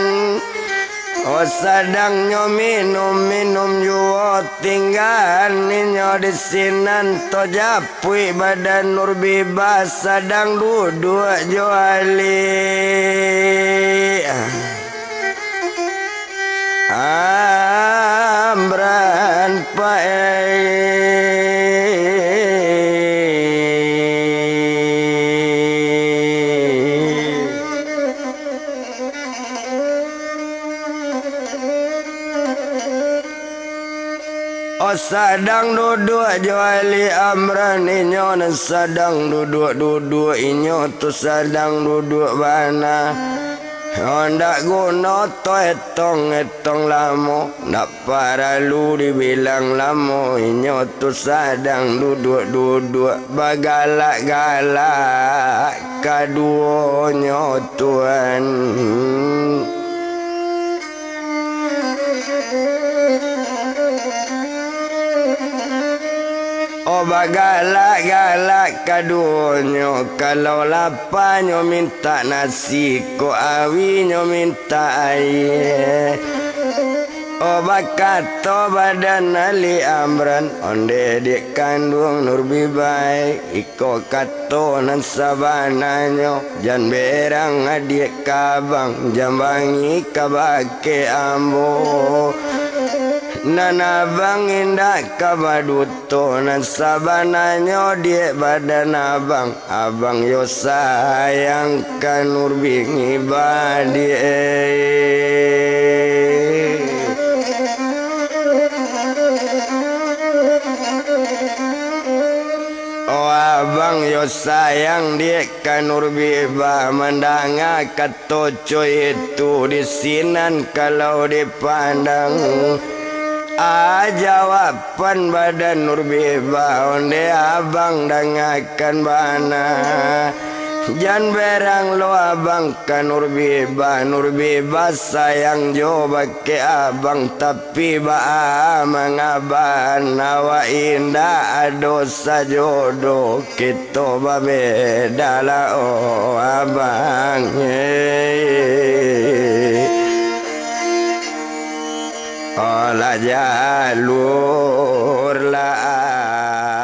Oh, sadang nyo minum, minum juo, tinggaan inyo di sinan, tajapuik badan Nurbiba, sadang duduak jo Ali. Amran Pae. Oh, sadang duduak jo Ali Amran, inyo nan sadang duduak-duduak, inyo tu sadang duduak bana. Oh, ndak guno to etong-etong lamo, ndak paralu dibilang lamo, inyo tu sadang duduak-duduak, bagalak-galak kaduonyo tuan. Oh, bagalak-galak kaduonyo, kalau lapanyo mintak nasi, kok awinyo mintak aia. Oh, bakato badan Ali Amran, onde diak kanduang Nurbi bae, iko kato nan sabananyo, jan berang adiak ka abang, jan bangih kabake ambo. Nan abang indak ka baduto, nan sabananyo diak badan abang, abang yo sayang ka Nurbi ngibadiak. Oh, abang yo sayang diak ka Nurbi ba, mandanga kato co itu di sinan kalau dipandang. Ah, jawaban badan Nurbi ba, onde abang dangakan bana. Jan berang lo abang ka Nurbi ba, Nurbi ba sayang jo bake abang, tapi baa mangaban awak indak ado sajodo, kito babeda lah, oh abang. Alah jalur lah.